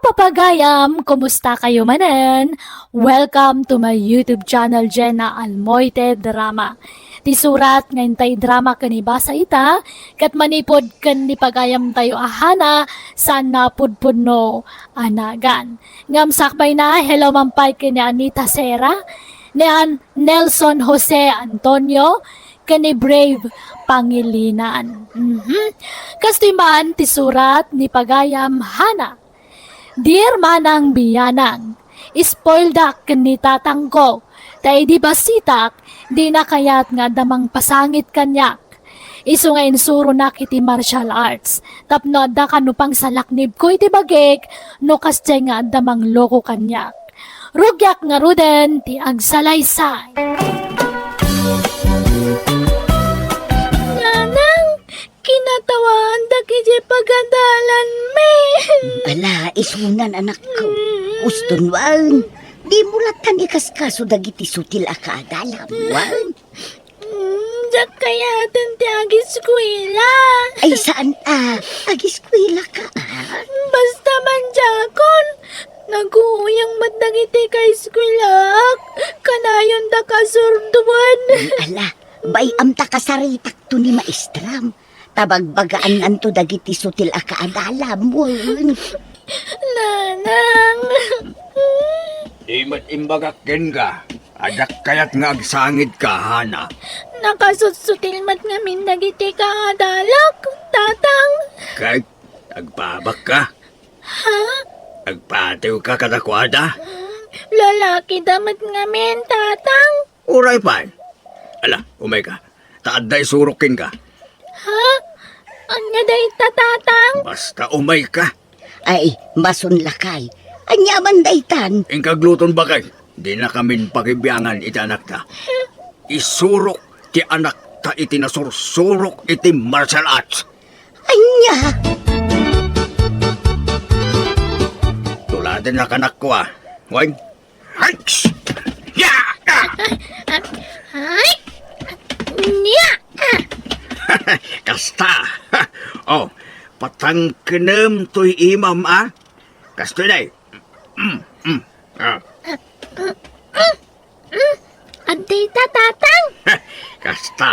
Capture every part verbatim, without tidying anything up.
Papagayam, kumusta kayo manen? Welcome to my YouTube channel, Jenna Almoite Drama. Ti surat nga intay drama ken ibasa ita, ket manipud ken ni pagayamtayo a Hana, saan napudpudno a nagan. Ngem sakbay na, hello man pay ken ni Anita Serra, ni An-, Nelson Jose Antonio, ken ni Brave Pangilinan. Mhm. Kastoy man ti surat ni pagayam Hana. Dear Manang Bianang, spoildak ken ni tatangko, ta idi bassitak, dina kayat nga adda mangpasangit kaniak. Isu nga insuronak iti martial arts, tapno adda kano pangsalaknibko iti bagik no kasdiay nga adda mangloko kaniak. Rugiak ngaruden ti agsalaysay. Nanang, kinatawaan dagiti pagadalanmi. Ala, isunan, anakko. Uston wen. Dimo lattan ikaskaso dagiti sutil a kaadalam, wen. Mm, diak kayaten ti agiskuela. Ay, saan a? Agiskuela ka, a? Basta man diakon. Naguyang met dagiti kaeskuelaak. Kanayonda kasurdoen. Ay, ala, bay-am ta kasaritakto ni maestram. Ta bagbagaannanto dagiti sutil a kaadalam, wen. Nanang. Di met imbagak kenka, a diak kayat nga agsangidka, Hana. Nakasutsutil met ngamin dagiti kaadalak, Tatang. Ket agpabakka? Ha? Agpatiwka kadakuada? Mm, lalakida met ngamin, Tatang. Uray pay. Ala, umayka. Ta adda isurok kenka. Ha? Ania dayta, Tatang? Basta umayka. Ay, masun lakay. Ania man daytan? Inka agluton, baket. Dinakamin pakibiangan iti anakta. Isurok ti anakta iti nasursurok iti martial arts. Ania? Tuladennak, anakko, a. Wen? Ay! Ya! Ay! Nia! Kasta. O, patangkenem toy imam, a? Kastoy, day. Mm, mm. A. Adda ita, Tatang. Kasta.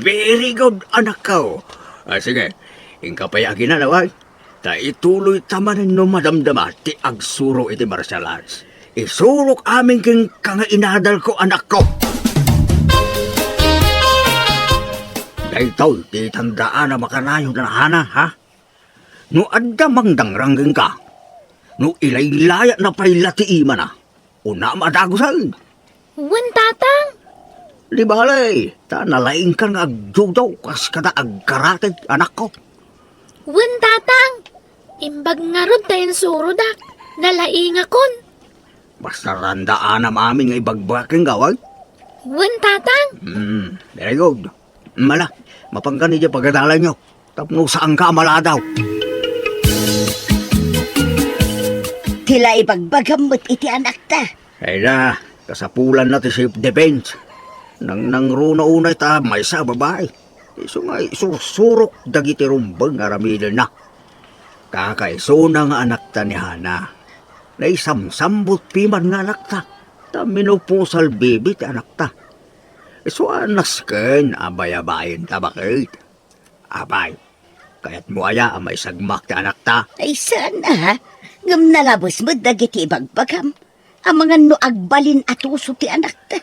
Very good, anakko. A, sige. Inka pay aginanaw, a. Ta ituloyta manen no madamdama ti agsuro iti martial arts. Isurok amin kenka nga inadalko, anakko. Daytoy ti tandaanam a kanayon a Hana, ha? No adda mangdangrang kenka, no ilaylayatna pay la ti imana, unam a dagusen. Wen, Tatang. Di bale, ta nalaingkan nga agjudo kas kada agkarate, anakko. Wen, Tatang. Imbag ngarud ta insurodak. Nalaingakon. Basta tandaanam amin nga ibagbaga kenka, wen? Wen, Tatang. Hmm, very good. Mala, mapanka idiay pagadalanyo. Tapno saanka a maladaw. Ti la ibagbagam met iti anakta. Ay na, kasapulanna ti self-defense. Nangnangruna unay ta maysa a babai. Isu nga isursurok dagiti rumbeng nga aramidenna. Kakaisuna nga anakta ni Hana. Naisamsambut piman nga anakta. Ta menopausal baby ti anakta. Isu a nasken a bayabain ta, baket. Apay, kayatmo aya a maisagmak ti anakta? Ay, saan a, ha? Ngem nalabes met dagiti ibagbagam. Amangan no agbalin a tuso ti anakta.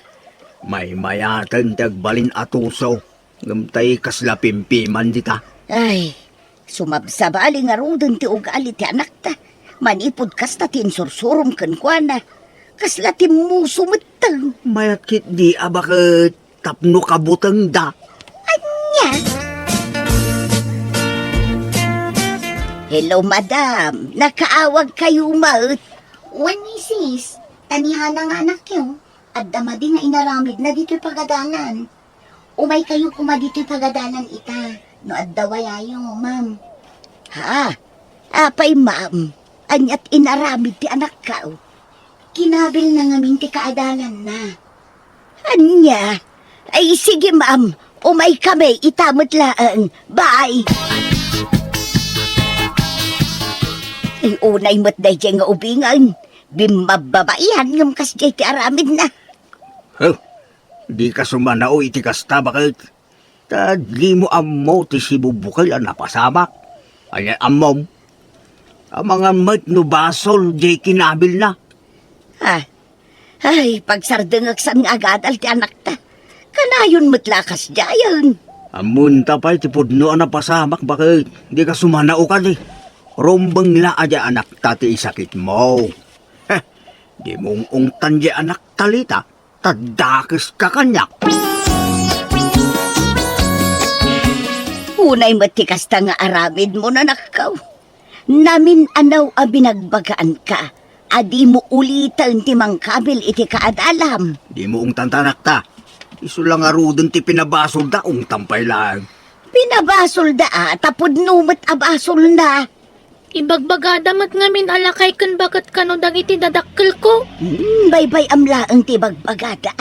Maymayaten ti agbalin a tuso, ngem tay kasla pimpiman dita. Ay, sumabsabali ngaruden ti ugali ti anakta. Manipud kasta ti insursurom kenkuana. Kasla timmuso metten. Mayat ketdi a baket tapno kabutengda. Ania? Hello, madam. Nakaawagkayo met? Wen, misis. Ta ni Hana nga anakyo, adda madi nga inaramidna ditoy pagadalan. Umaykayo koma ditoy pagadalan ita, no adda wayayo, ma'am. Ha? Apay, ma'am? Aniat inaramid ti anakko? Kinabilna ngamin ti kaadalanna. Ania? Ay, sige, ma'am. Umaykami ita met laeng. Bye! Ay, unay met daydiay nga ubingen. Bimmabbabaian ngem kasdiay ti aramidna. Huh? Dika sumanao iti kasta, baket? Ta dimo ammo ti sibubukel a napasamak. Ania ammom? Amangan met no basol diay kinabilna. Ah, ay, pagsardengek saan nga agadal ti anakta. Kanayon met la a kasdiayen. Ammonta pay ti pudno a napasamak, baket? Dika sumanao kadi. Rumbeng la a diay anakta ti isakitmo. Heh, dimo ung-ungtan diay anakta, Lita. Ta dakeska kaniak. Unay met ti kasta nga aramidmo, anakko. Namin-anaw a binagbagaanka a dimo uliten ti mangkabil iti kaadalam. Dimo ungtan ta, anakta. Isu la ngaruden ti pinabasolda, ungtan pay laeng. Pinabasolda, a, ta pudno met a basolna. Ibagbagada met ngamin a lakay ken baket kano dagiti dadakkelko. Hmm, baybay-am laeng ti ibagbagada.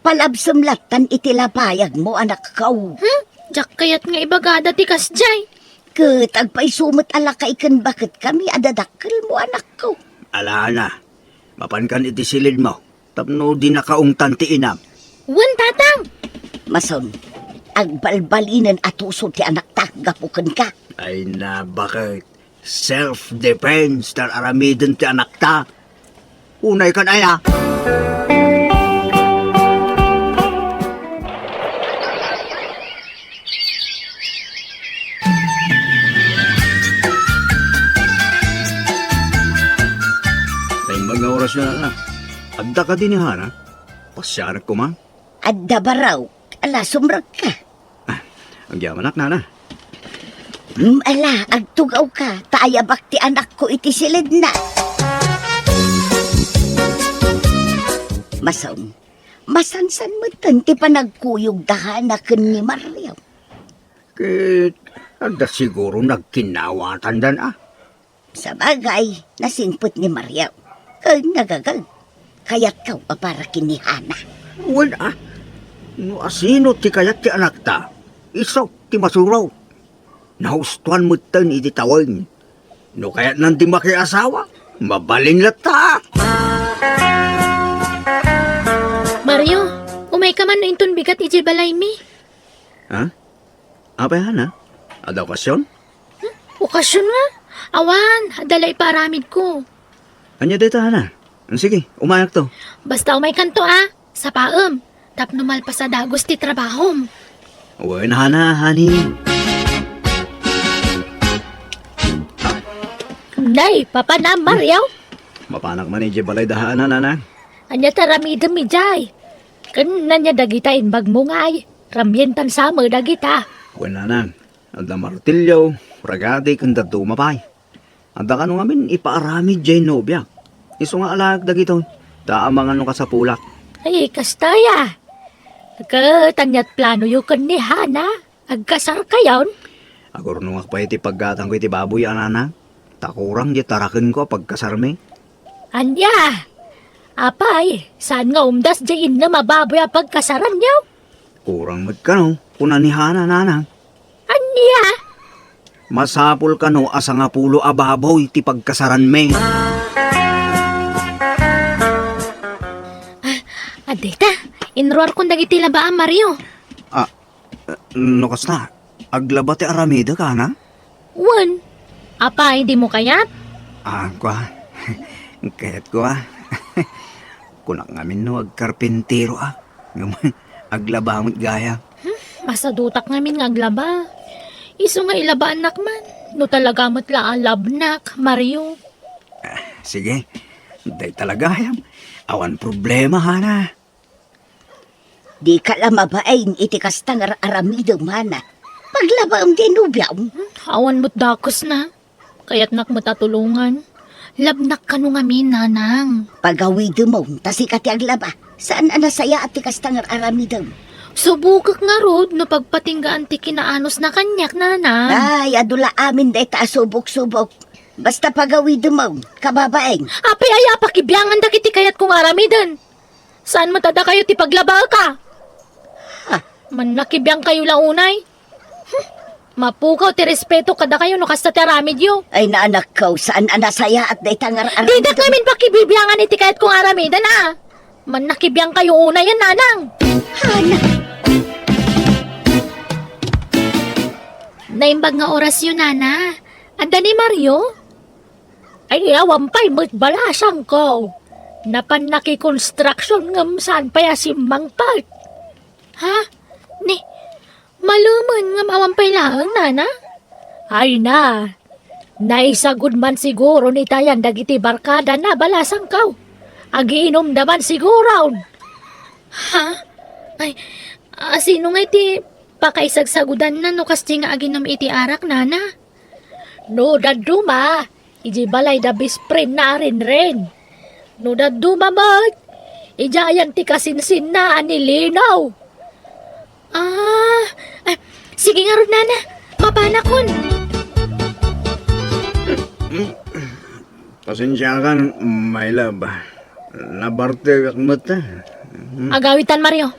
Palabsem lattan iti lapayagmo, anakko. Hmm? Diak kayat nga ibagada ti kasdiay. Ket agpayso met a lakay ken baketkami a dadakkelmo, anakko. Alana, mapankan iti silidmo. Tapno dinaka ungtan ti inam. Wen, Tatang! Mason, agbalbalinen a tuso ti anakta gapu kenka. Ay na, baket? Self-defense ta aramiden ti anakta. Unay kan aya. Naimbag nga oras na, na. Adda kadi ni Hana? Pasianak koma? Adda baro. Ala, sumrekka. Ah, agyamanak, nana. Hmm, ala, agtugawka, ta ayabak ti anakko iti silidna. Mason, masansan metten ti panagkuyogda, Hana, ken ni Mario. Ket adda siguro nagkinnawatandan, a? Sabagay, nasingpet ni Mario. Ken nagagag. Kayatkaw a para ken ni Hana? Wen, a. No asino ti kayat ti anakta, isu ti masuro. Nahustoan metten iti tawen. No kayatnan ti makiasawa, mabalin latta. Mario, umayka man no inton bigat idiay balaymi. Ha? Apay, Hana? Adda okasyon? Hmm? Okasyon nga? Awan, adda la ipaaramidko. Ania dayta, Hana? Sige, umayakto. Basta umaykanto, a. Sapaem, tapno malpas a dagus ti trabahom. Wen, Hana, honey. Nay, papanam, Mario? Mapanak man idiay balay da Hana, nana. Ania ti aramidem idiay? Ken ania dagita imbagmo ngay? Ramien tan sa met dagita. Wen, nanang, adda martilyo, ragadi, ken dadduma pay. Adda kano ngamin ipaaramid diay nobiak. Isu nga alaek dagitoy, ta amangan no kasapulak. Ay, kasta aya. Ket ania ti planoyo ken ni Hana? Agkasarkayon? Agurnongak pay iti paggatangko iti baboy a, nanang. Ta kurang diay tarakenko a pagkasarmi. Ania? Apay, saan nga umdas diay innem a baboy a pagkasaranyo? Kurang met kano, kuna ni Hana, nanang. Ania? Masapul kano a sangapulo a baboy ti pagkasaranmi. Ah, adda ita, inruarkon dagiti laba a, Mario. Ah, eh, no kasta, aglaba ti aramidek, Hana? Wen. Apay, dimo kayat? Ah, kua. Kayatko, a. Kunak ngamin no agkarpintero, a. Ngem aglaba met gayam. Hmm, masadutak ngamin nga aglaba. Isu nga ilabaannak man, no talaga met la a labnak, Mario. Ah, sige. Dayta la gayam. Awan problema, Hana. Dika la mabain iti kasta nga ar-aramidem, Hana. Paglabaem diay nobiam. Hmm, awan met dakesna. Kayatnak met a tulongan. Labnak kano ngamin, nanang. Pagawidemon, ta sika ti aglaba. Saan a nasayaat ti kasta nga ar-aramidem. Subokek ngarud no pagpatinggaan ti kinaanusna kaniak, nanang. Ay, adu la amin dayta a subok-subok. Basta pagawidemon, kababain. Apay aya a pakibiangan dagiti kayatko nga aramiden? Saan met a dakayo ti paglabaek, a? Ha? Mannakibiangkayo la unay? Hmm. Mapukaw ti respeto kadakayo no kasta ti aramidyo. Ay, naanakko, saan a nasayaat dayta nga ar-, Didak ngamin pakibibiangan iti kayatko nga aramiden, a. Mannakibiangkayo unayen, nanang. Hana. Naimbag nga orasyo, nana. Adda ni Mario? Ay, awan pay met balasangko. Napan nakikonstruksyon ngem saan pay a simmangpet. Ha? Ni, malumen ngem awan pay laeng, nana? Ay na, naisagud man siguro ni Tayan dagiti barkada na balasangko. Agiinumda man siguro. Ha? Ay, a, sino nga iti pakaisagsagudanna no kasdi nga aginom iti arak, nana? No dadduma, iti balay da best friend na a Renren. No dadduma met, idiayen ti kasinsinna a ni Lino. Ah, ah, sige ngarud, nana. Mapanakon. Pasensiakan, my love. Nabartegak met. Agawitan, Mario.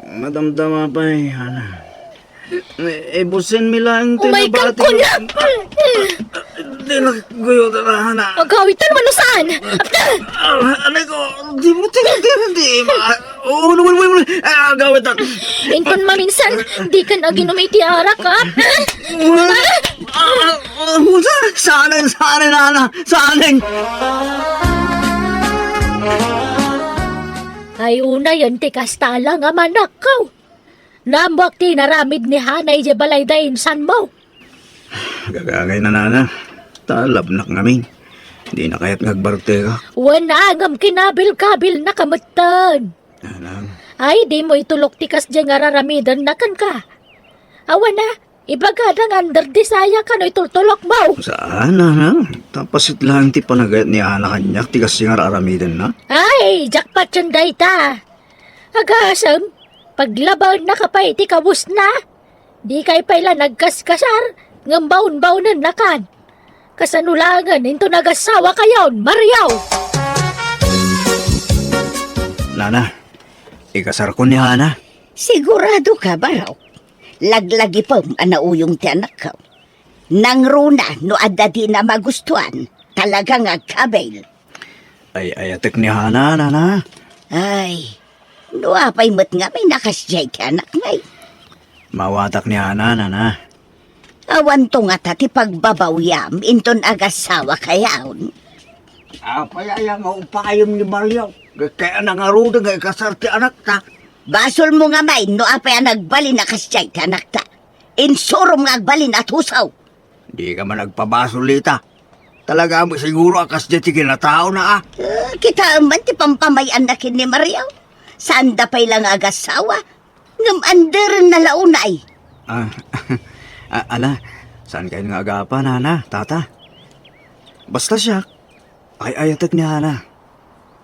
Madamdama pay, Hana. Eh, ibusin mi laeng ti Umay kan nabati. Kuna! Di na guyo, Hana. Agawitan, mano saan? Ah, anay ko, di mo, di, di, di, ma-, oh, wala, wala, wala, wala. Ah, agawitan. Inton maminsan, di kan aginom iti arak, ha? Wala. Ah, ah, ah, saan, saan, Hana? Saan? Ay, unayen ti kasta la nga manakkaw. Naammoak ti inaramid ni Hana idiay balay da insan mo. Gagangay na, nana. Talabnak ngamin. Di na kayat nga agbartegak. Wen, ngem kinabil-kabil na kametten. Nanang. Ay, di mo itulok ti kasdiay nga raramidenna kenka. Awan a, ibagada nga under desire ka no itultulok mo. Saan, nanang? Tapasit lang ti panagayat ni Hana kaniak ti kasdiay nga raramidenna. Ay, jackpot yun dayta. Agasem, paglabaennaka pay ti kawesna. Dikay pay la nagkaskasar, ngem baon-baonennakan. Kasano laengen inton agassawakayon, Mario? Nana, ikasarko ni Hana. Sigurado ka, Barok? Laglagipem a nauyong ti anakko. Nangruna no adda dina magustuan, talaga nga agkabil. Ay-ayatek ni Hana, nana. Ay, no apay met ngamin a kasdiay ti anak ngay. Mawatak ni Hana, nana. Awanto ngata ti pagbabawiam inton agassawakayon. Apay aya nga upayem ni Mario? Kaya nangarudeng nga ikasar ti anakta. Basolmo ngamin no apay a nagbalin a kasdiay ti anakta. Insurom nga agbalin a tusaw. Dika man agpabasol ita. Talaga met siguro a kasdiay ti kinataona, a. Eh, kitaem man ti pampamay-anna ken ni Mario. Saanda pay la nga agassawa. Ngem anderenna la unay. Ah, a-, ala, saankayon nga agapa, nana, tata? Basta siak, ay-ayatek ni Hana.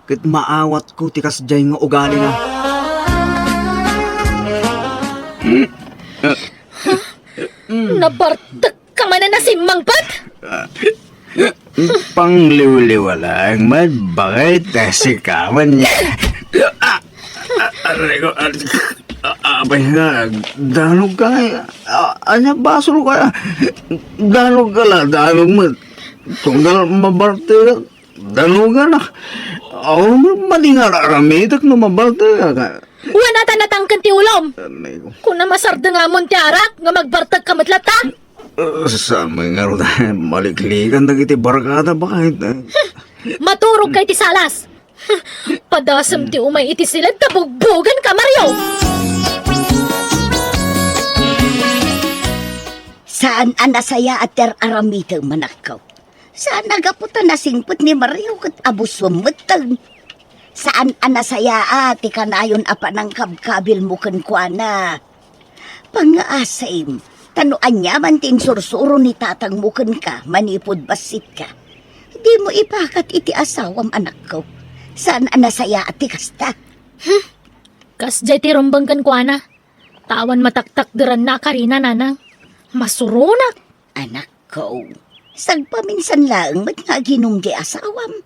Ket maawatko ti kasdiay nga ugalina. Nabartek ka manen a simmangpet? Pangliwliwa laeng met, bakit? Sika man niya. Ah, ah, aray ko, ah, ah, apay nga, danog ka, ah, anya basol ka, danog ka la, danog met. Tunggal mabartek, danogan na. Aw, madi nga aramidek no mabartek ka. Wen a ta natangken ti ulom. Aray ko. Kuna masardengamon ti arak nga magbartek ka met latta? Uh, sa mga nga maliklikan dagiti barkada, bakit, eh? Maturog ka iti salas. Padasem ti umay iti siled ta bugbogen ka, Mario! Saan a nasayaat ti ar-aramidem, anakko. Saan a gapu ta nasingpet ni Mario ket abusem metten. Saan a nasayaat ti kanayon a panangkabkabilmo kenkuana. Pangngaasim, ta no aniaman ti insursuro ni tatangmo kenka manipud bassitka, dimo ipakat iti asawam, anakko. Saan a nasayaat ti kasta. Hmm. Kasdiay ti rumbeng kenkuana. Ta awan mataktakderanna a karina, nanang. Masuronak. Anakko, sagpaminsan laeng met nga aginom di asawam.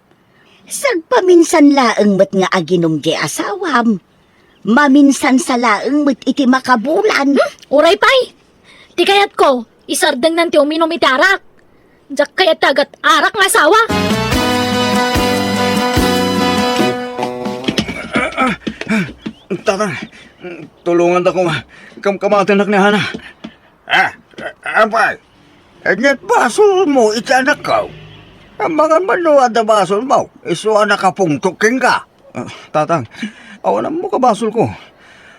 Sagpaminsan laeng met nga aginom di asawam. Maminsan sa laeng met iti makabulan. Hmm? Uray pay. Ti kayatko, Isardengnan ti uminum iti arak. Diak kayat ti agat-arak nga asawa. Tatang, tulongandak koma. Kamkamatennak ni Hana. Ah, apay, ania ti basolmo iti anakko? Amangan man no adda basolmo, isu a nakapungtok kenka. Ah, Tatang, awan ammo kabasolko.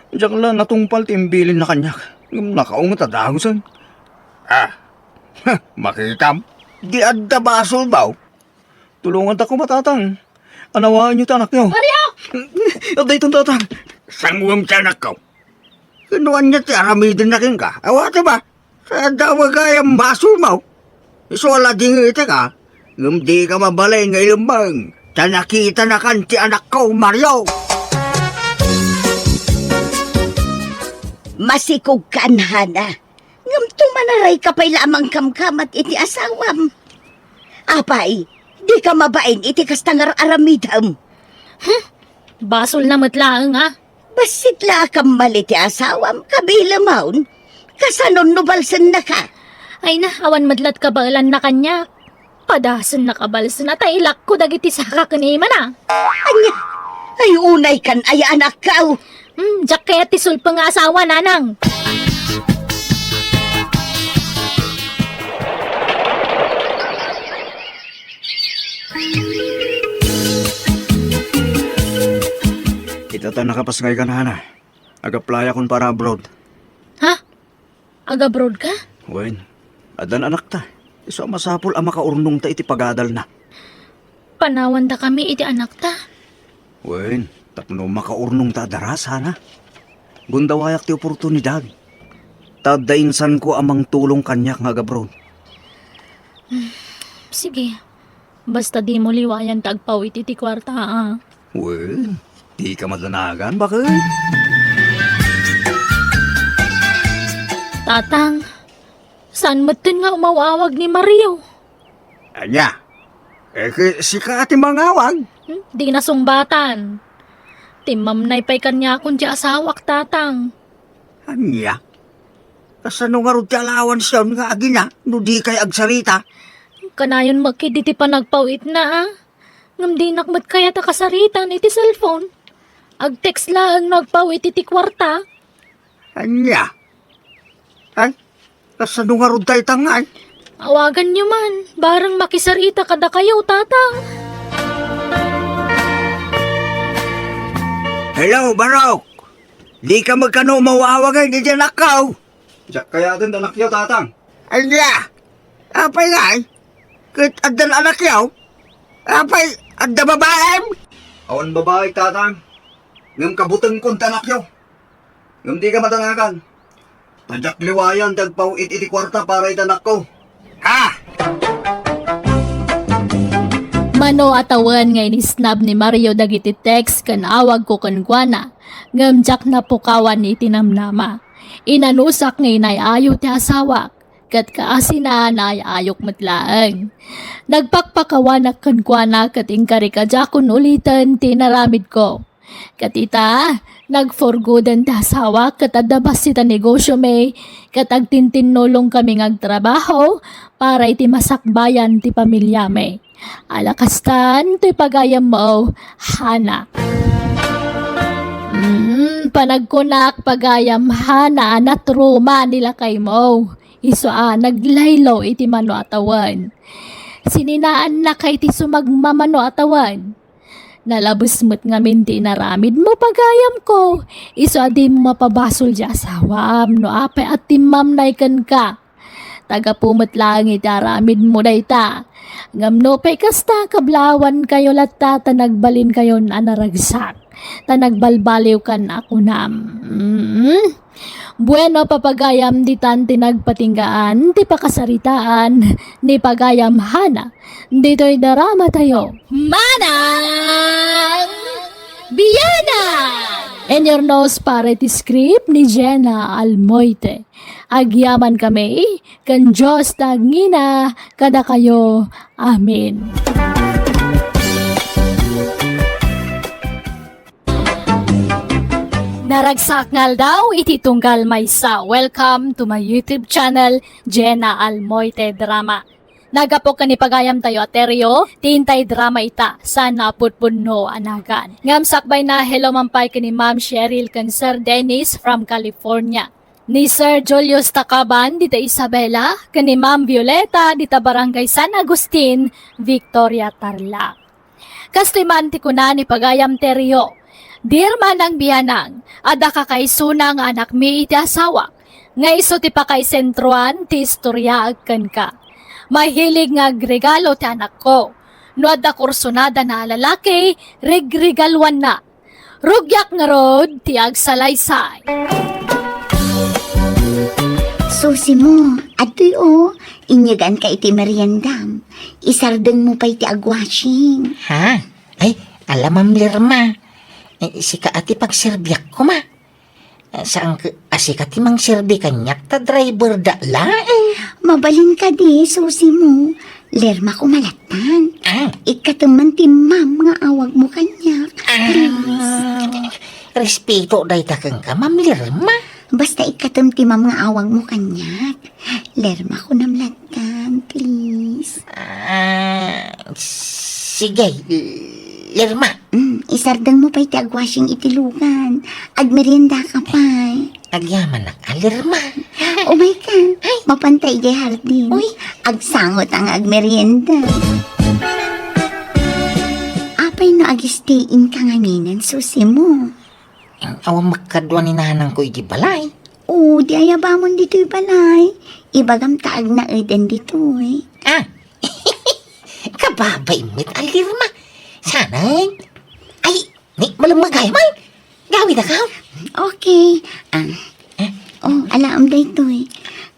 Diak la natungpal ti imbilinna kaniak, ngem nakaunget a dagusen. Ah, makitam, di adda basolmo. Tulongantak koma, Tatang. Anawaenyo ti anakyo. Mario! Adda itan, Tatang. Sanguem ti anakko. Ket no ania ti aramidenna kenka? Awatem a, sa adda gayam basolmo. Isu a la dingetek a, ngem dika mabalin nga ilemmeng ta nakitanakan ti anakko, Mario. Masikogkan, Hana. Ngem tumanarayka pay la a mangkamkamat iti asawam. Apay, dika mabain iti kasta nga ar-aramidem. Hmm, basolna met laeng a. Bassit la a kammal iti asawam, kabilemon. Kasanon no balsennaka? Ay na, awan met la't kabaelanna kaniak. Padasennaka balsena ta ilakko dagiti saka ken imana. Ania? Ay, unaykan aya, anakko. Hmm, diak kayat ti sulpeng nga asawa, nanang. Ita ta nakapasngaykan, Hana. Ag-applyakon para abroad. Ha? Ag-abroad ka? Wen, addan anakta. Isu a masapul a makaurnongta iti pagadalna. Panawantakami iti anakta. Wen, tapno makaurnongta a daras, Hana. Gundawayak ti oportunidad. Ta adda insanko a mangtulong kaniak nga ag-abroad. Sige. Basta dimo liwayan ta agpaw-it iti kuarta, a. Wen, dika madanagan, baket? Tatang, saan metten nga umaw-awag ni Mario? Ania? Eh, ki-, sika ti mangawag? Hmm, di nasungbatan. Timmamnay pay kaniakon ti asawak, Tatang. Ania? Kasano ngarud ti alawansiyon nga agina no dikay agsarita? Kanayon met ketdi ti panagpaw-itna, a. Ngem dinak met kayat a kasaritan iti cellphone. Ag-text laeng no agpaw-it iti kuarta. Ania? Ay, kasano ngarud dayta ngay? Awaganyo man, bareng makisarita kadakayo, Tatang. Hello, Barok! Dika met kano umaw-awagen iti anakko? Diak kayaten ti anakyo, Tatang. Ania? Apay ngay? Ket addan anakyo? Apay, adda babaem? Awan babaek, Tatang. Ngem kabutengkon ti anakyo. Ngem dika madanagan. Ta diak liwayan ti agpaw-it iti kuarta para iti anakko. Ha? Mano a tawen nga inisnab ni Mario dagiti text ken awagko kenkuana, ngem diak napukawan iti namnama. Inanusak nga inay-ayo ti asawak, ket kaasina, naay-ayok met laeng. Nagpakpakawanak kenkuana ket inkari a diakon uliten ti inaramidko. Ket ita, nagforgoden ti asawak ket adda bassit a negosiomi, ket agtintinnulongkami nga agtrabaho para iti masakbayan ti pamiliami. Ala kastan, toy pagayammo, Hana. Mm, panagkunak, pagayam, Hana, a natruma ni lakaymo. Isu a naglaylo iti mano a tawen. Sininaannaka iti sumagmamano a tawen. Nalabes met ngamin ti inaramidmo, pagayamko. Isu a dimo mapabasol ti asawam no apay a timmamnay kenka. Ta gapu met laeng iti aramidmo dayta. Ngem nupay kasta, kablawankayo latta ta nagbalinkayon a naragsak. Ta nagbalbaliwkan a kunam. Mm. Bueno, papagayam, ditan ti nagpatinggaan ti pakasaritaan ni pagayam Hana ditoy dramatayo. Manang Biana! In your nose, pare, ti script ni Jenna Almoite. Agyamankami ken Dios ti agngina kadakayo. Amen. Naragsak nga aldaw iti tunggal maysa. Welcome to my YouTube channel, Jenna Almoite Drama. Naggapu ken ni pagayamtayo a Terio, ti intay drama ita, saan a pudpudno a nagan. Ngem sakbay na, hello man pay ken ni Ma'am Cheryl ken Sir Dennis from California. Ni Sir Julius Takaban dita Isabela, ken ni Ma'am Violeta dita Barangay San Agustin, Victoria, Tarlac. Kastoy man ti kuna ni pagayam Terio, "Dear Manang Bianang, adda kakaisuna nga anakmi iti asawak, nga isu ti pakaisentroan ti istoriaek kenka. Mahilig nga agregalo ti anakko. No adda kursunadana a lalaki, regregaluanna. Rugiak ngarud ti agsalaysay." Susi mo, adtoy o, inyeganka iti meriendam. Isardeng mo pay ti agwashing. Ha? Ay, ala, Ma'am Lirma. Eh, sika a ti pagserbiak koma. Eh, saan ka, a sika ti mangserbi kaniak ta driver da laeng. Mabalin kadi, Susi mo. Lerma ko malatan. Ah. Ikkatem man ti ma'am nga awag mo kaniak. Ah. Please. Respeto dayta kenka, Ma'am Lirma. Basta ikkatem ti ma'am nga awag mo kaniak. Lerma ko namlatan, please. Ah, sige, Lirma. Mm, isardeng mo pay ti agwashing iti lugan. Agmerienda ka pay. Agyamanak a, Lirma. Umay ka. Ay. Mapanta idiay hardin. Uy. Agsangot ang agmerienda. Apay no agistayin ka ngaminen, Susi mo? Awan makadua ni nanang ko iti balay. O, di ayabamon ditoy balay. Ibagam ta agnaeden ditoy. Ah. Kababay met a, Lirma. Sanay. Ay, ni, malemmeg gayam. Gawida ka? Okay. Ah. Eh? O, alaem daytoy.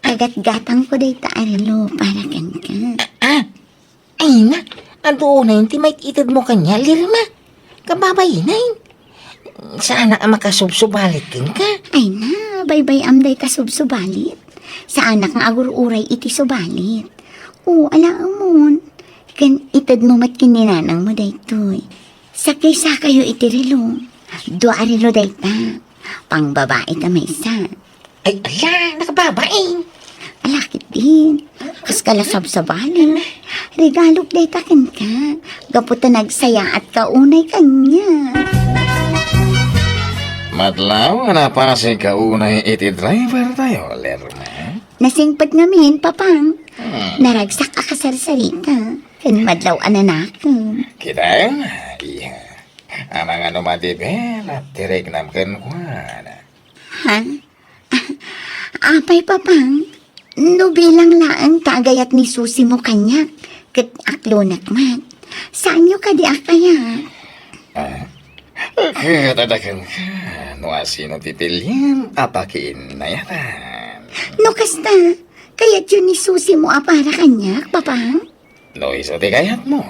Kagatgatang ko dayta a relo para kenka. Ah, ah. Ay na, adu unayen ti maited mo kaniak, Lirma. Kababay unayen. Saanak a makasubsubalit kenka. Ay na, baybay-am dayta subsubalit. Saanak nga agur-uray iti subalit. O, alaemon. Ken ited mo met ken ni nanang mo daytoy. Sakay-sakayo iti relo. Dua a relo dayta. Pangbabai ta maysa. Ay, ala, nakababai. Ala, ketdin. Kas ka la sabsabali. Regalok dayta kenka. Gapu ta nagsayaat ka unay kaniak. Madlaw nga napasig ka unay iti driver tayo, Lerma. Nasingpet ngamin, Papang. Hmm. Naragsak a kasarsarita. Ken madlaw a nanakem. Kita, iya. Amangan no madibil, at tiriknam kenkuana. Ha? Apay, Papang, no bilang laeng ta agayat ni Susi mo kaniak, ket aklonek met. Saanyo kadi a kayat? Ah, ket adda kenka, no asino ti pilien a pakiinnayatan. No kasta, kayatyo ni Susi mo a para kaniak, Papang? No isu ti kayatmo,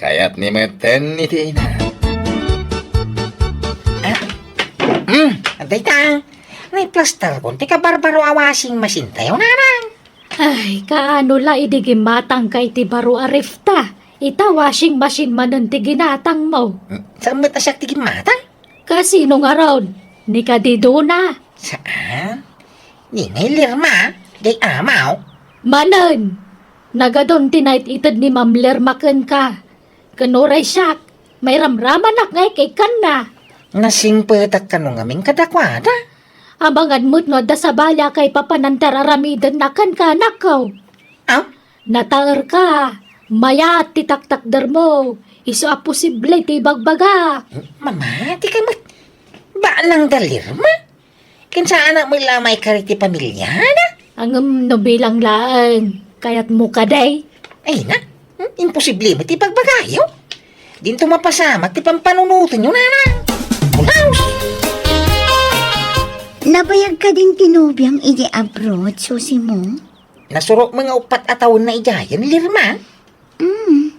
kayatmi metten iti ina. Ah, mm, dayta, naiplastarkon ti kabarbaro a washing machine tayo, nanang. Ay, kaano la idi gimmatangka iti baro a ref ta? Ita washing machine manen ti ginatangmo. Mm, saan met a siak ti gimmatang? Kasino ngarud? Ni kadi Dona? Saan? Ni, ni Lirma, diay amaw? Manen, nagadun ti naited ni Ma'am Lirma kenka. Ken uray siak, mairamramanak nga ikkanna. Nasingpetak kano ngamin kadakuada? Amangan met no adda sabali a kaipapanan ti ar-aramidenna kenka, anakko. Ah? Nataerka, mayat ti taktakdermo, isu a posible ti ibagbaga. Mamati ka met. Balang da Lirma. Ken saanak met la a maikari ti pamiliana. Ngem no bilang laeng, kayatmo kadi? Ay na, hmm, imposible met ti ibagbagayo. Dinto mapasamak ti pampanunotenyo, nanang. Bulaos! Nabayag kadin ti nobiam idiay abroad, Susi mo? Nasurok met nga uppat a tawenna idiayen, Lirma. Mm.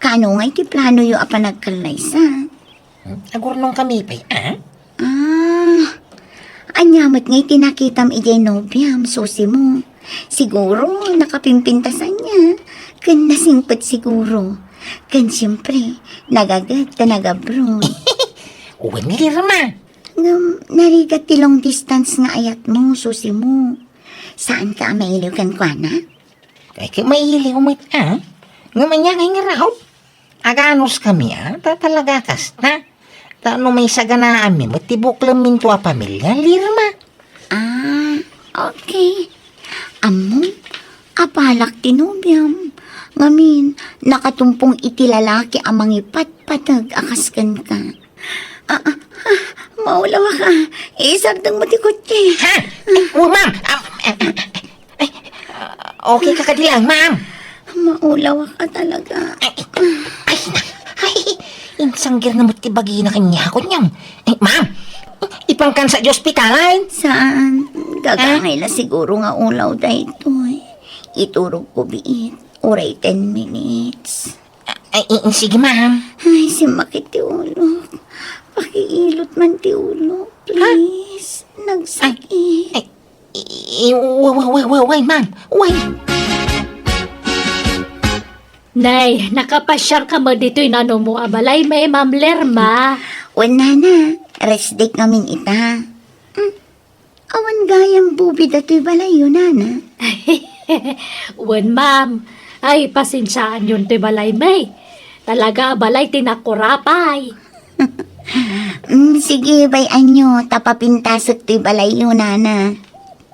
Kaano ngay ti planoyo a panagkallaysa? Hmm? Agurnongkami pay, a? Ah. Ania met ngay ti nakitam idiay nobiam, Susi mo? Siguro, nakapimpintas ania. Ken nasingpet siguro. Ken siempre, nagaget ta nagabroad. Wen, Lirma. Ngem narigat ti long distance nga ayatmo, Susi mo. Saanka a mailiw kenkuana? Ay, ket mailiw met, a? Ngem ania ngay ngarud? Aganos kami, a? Ta talaga kasta. Ta no maisaganaanmi met ti buklemminto a pamilia, Lirma. Ah, okay. Ammom, abalak ti nobiam. Ngamin, nakatumpong iti lalaki a mangipatpateg a kas kenka. Ah, ah, ah, maulawak a. Isardengmo ti kotse. Ha? Ay, oh, ma'am. Ah, ah, ah, ah. Ay, ah, okay ka kadi lang, ma'am? Maulawak a talaga. Ay, ay, ay, insanggirna met ti bagina kaniak, kunyam. Ay, ma'am, ipankan sa di ospitalan? Saan? Gagangay la siguro nga ulaw daytoy. Iturogko biit. Uray ten minutes. Ay, i-, sige, ma'am. Ay, simmakit ti ulok. Pakiilot man ti ulok, please. Nagsakit. Ay, i-, i-, wa-, wa-, wa-, wa-, why, ma'am? Why? Nay, nakapasiar ka met ditoy nanumo a balay, may Ma'am Lerma. Wen, nana, rest day ngamin ita. Hmm. Awan gayam bubi datoy balayyo, nana. Wen, ma'am. Ay, pasensiaanyon toy balay, may. Talaga, balay ti nakurapay. Mm, sige, bay-anyo, ta papintasek toy balayyo, nana.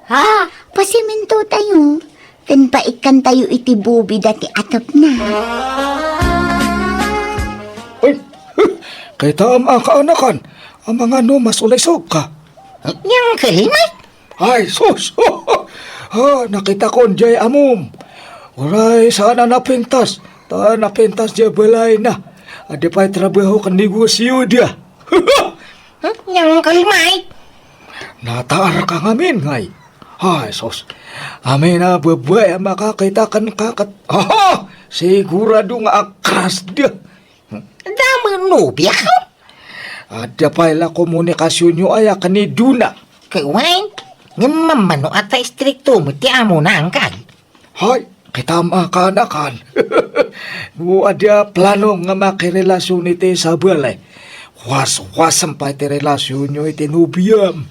Ha? Pasiminto tayo. Ken paikkan tayo iti bubi dati atepna. Ay, kita am a kaanakan, amangano masulaysog ka. Yang kalimay? Ay, sus! Ah, nakitakon jay amom. Uray saan a napintas, ta napintas jay balayna. Adi pay trabaho ken negosio dia. Hmm, yang kalmay? Nataar ka ngamin, ngay. Ay, sus. Amin a babai a makakita kenka ket, aha! Sigurado nga akas dia. Damo nobia ka? Adda pay la komunikasyonyo aya ken ni Dona. Kay wen, ngem mammano a ta istrikto met ti amona, angkal. Hay, kitam a kaanakan. No adda plano nga makirelasion iti sabali, waswasem pay ti relasionyo iti nobiam.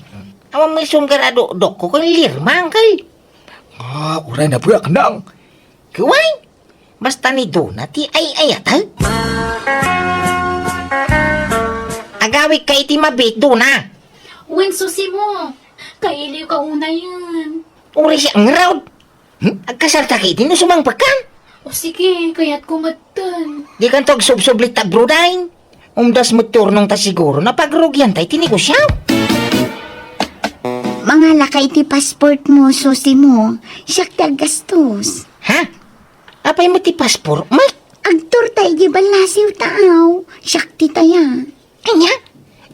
Awan met isunggar a dokdokko ken Lirma, angkal. Nga, uray na biak nang. Kuway, basta ni Dona ti ay-ayata. Agawidka iti mabiit, Dona. Wen, Susi mo, kailiw ka unayen. Uray siya ngarud. Hmm? Agkasarta ka iti no sumangpet ka? O sige, kayatko metten. Dikanto agsubsublit ta brudain. Umdas met ti urnongta siguro, napagrugianta iti negosio. Mangalaka iti passport mo, Susi mo. Siak ti aggastos. Ha? Apay met ti passport, Mike? Agturta iti ballasiw ta aw. Siak ti taya. Ania?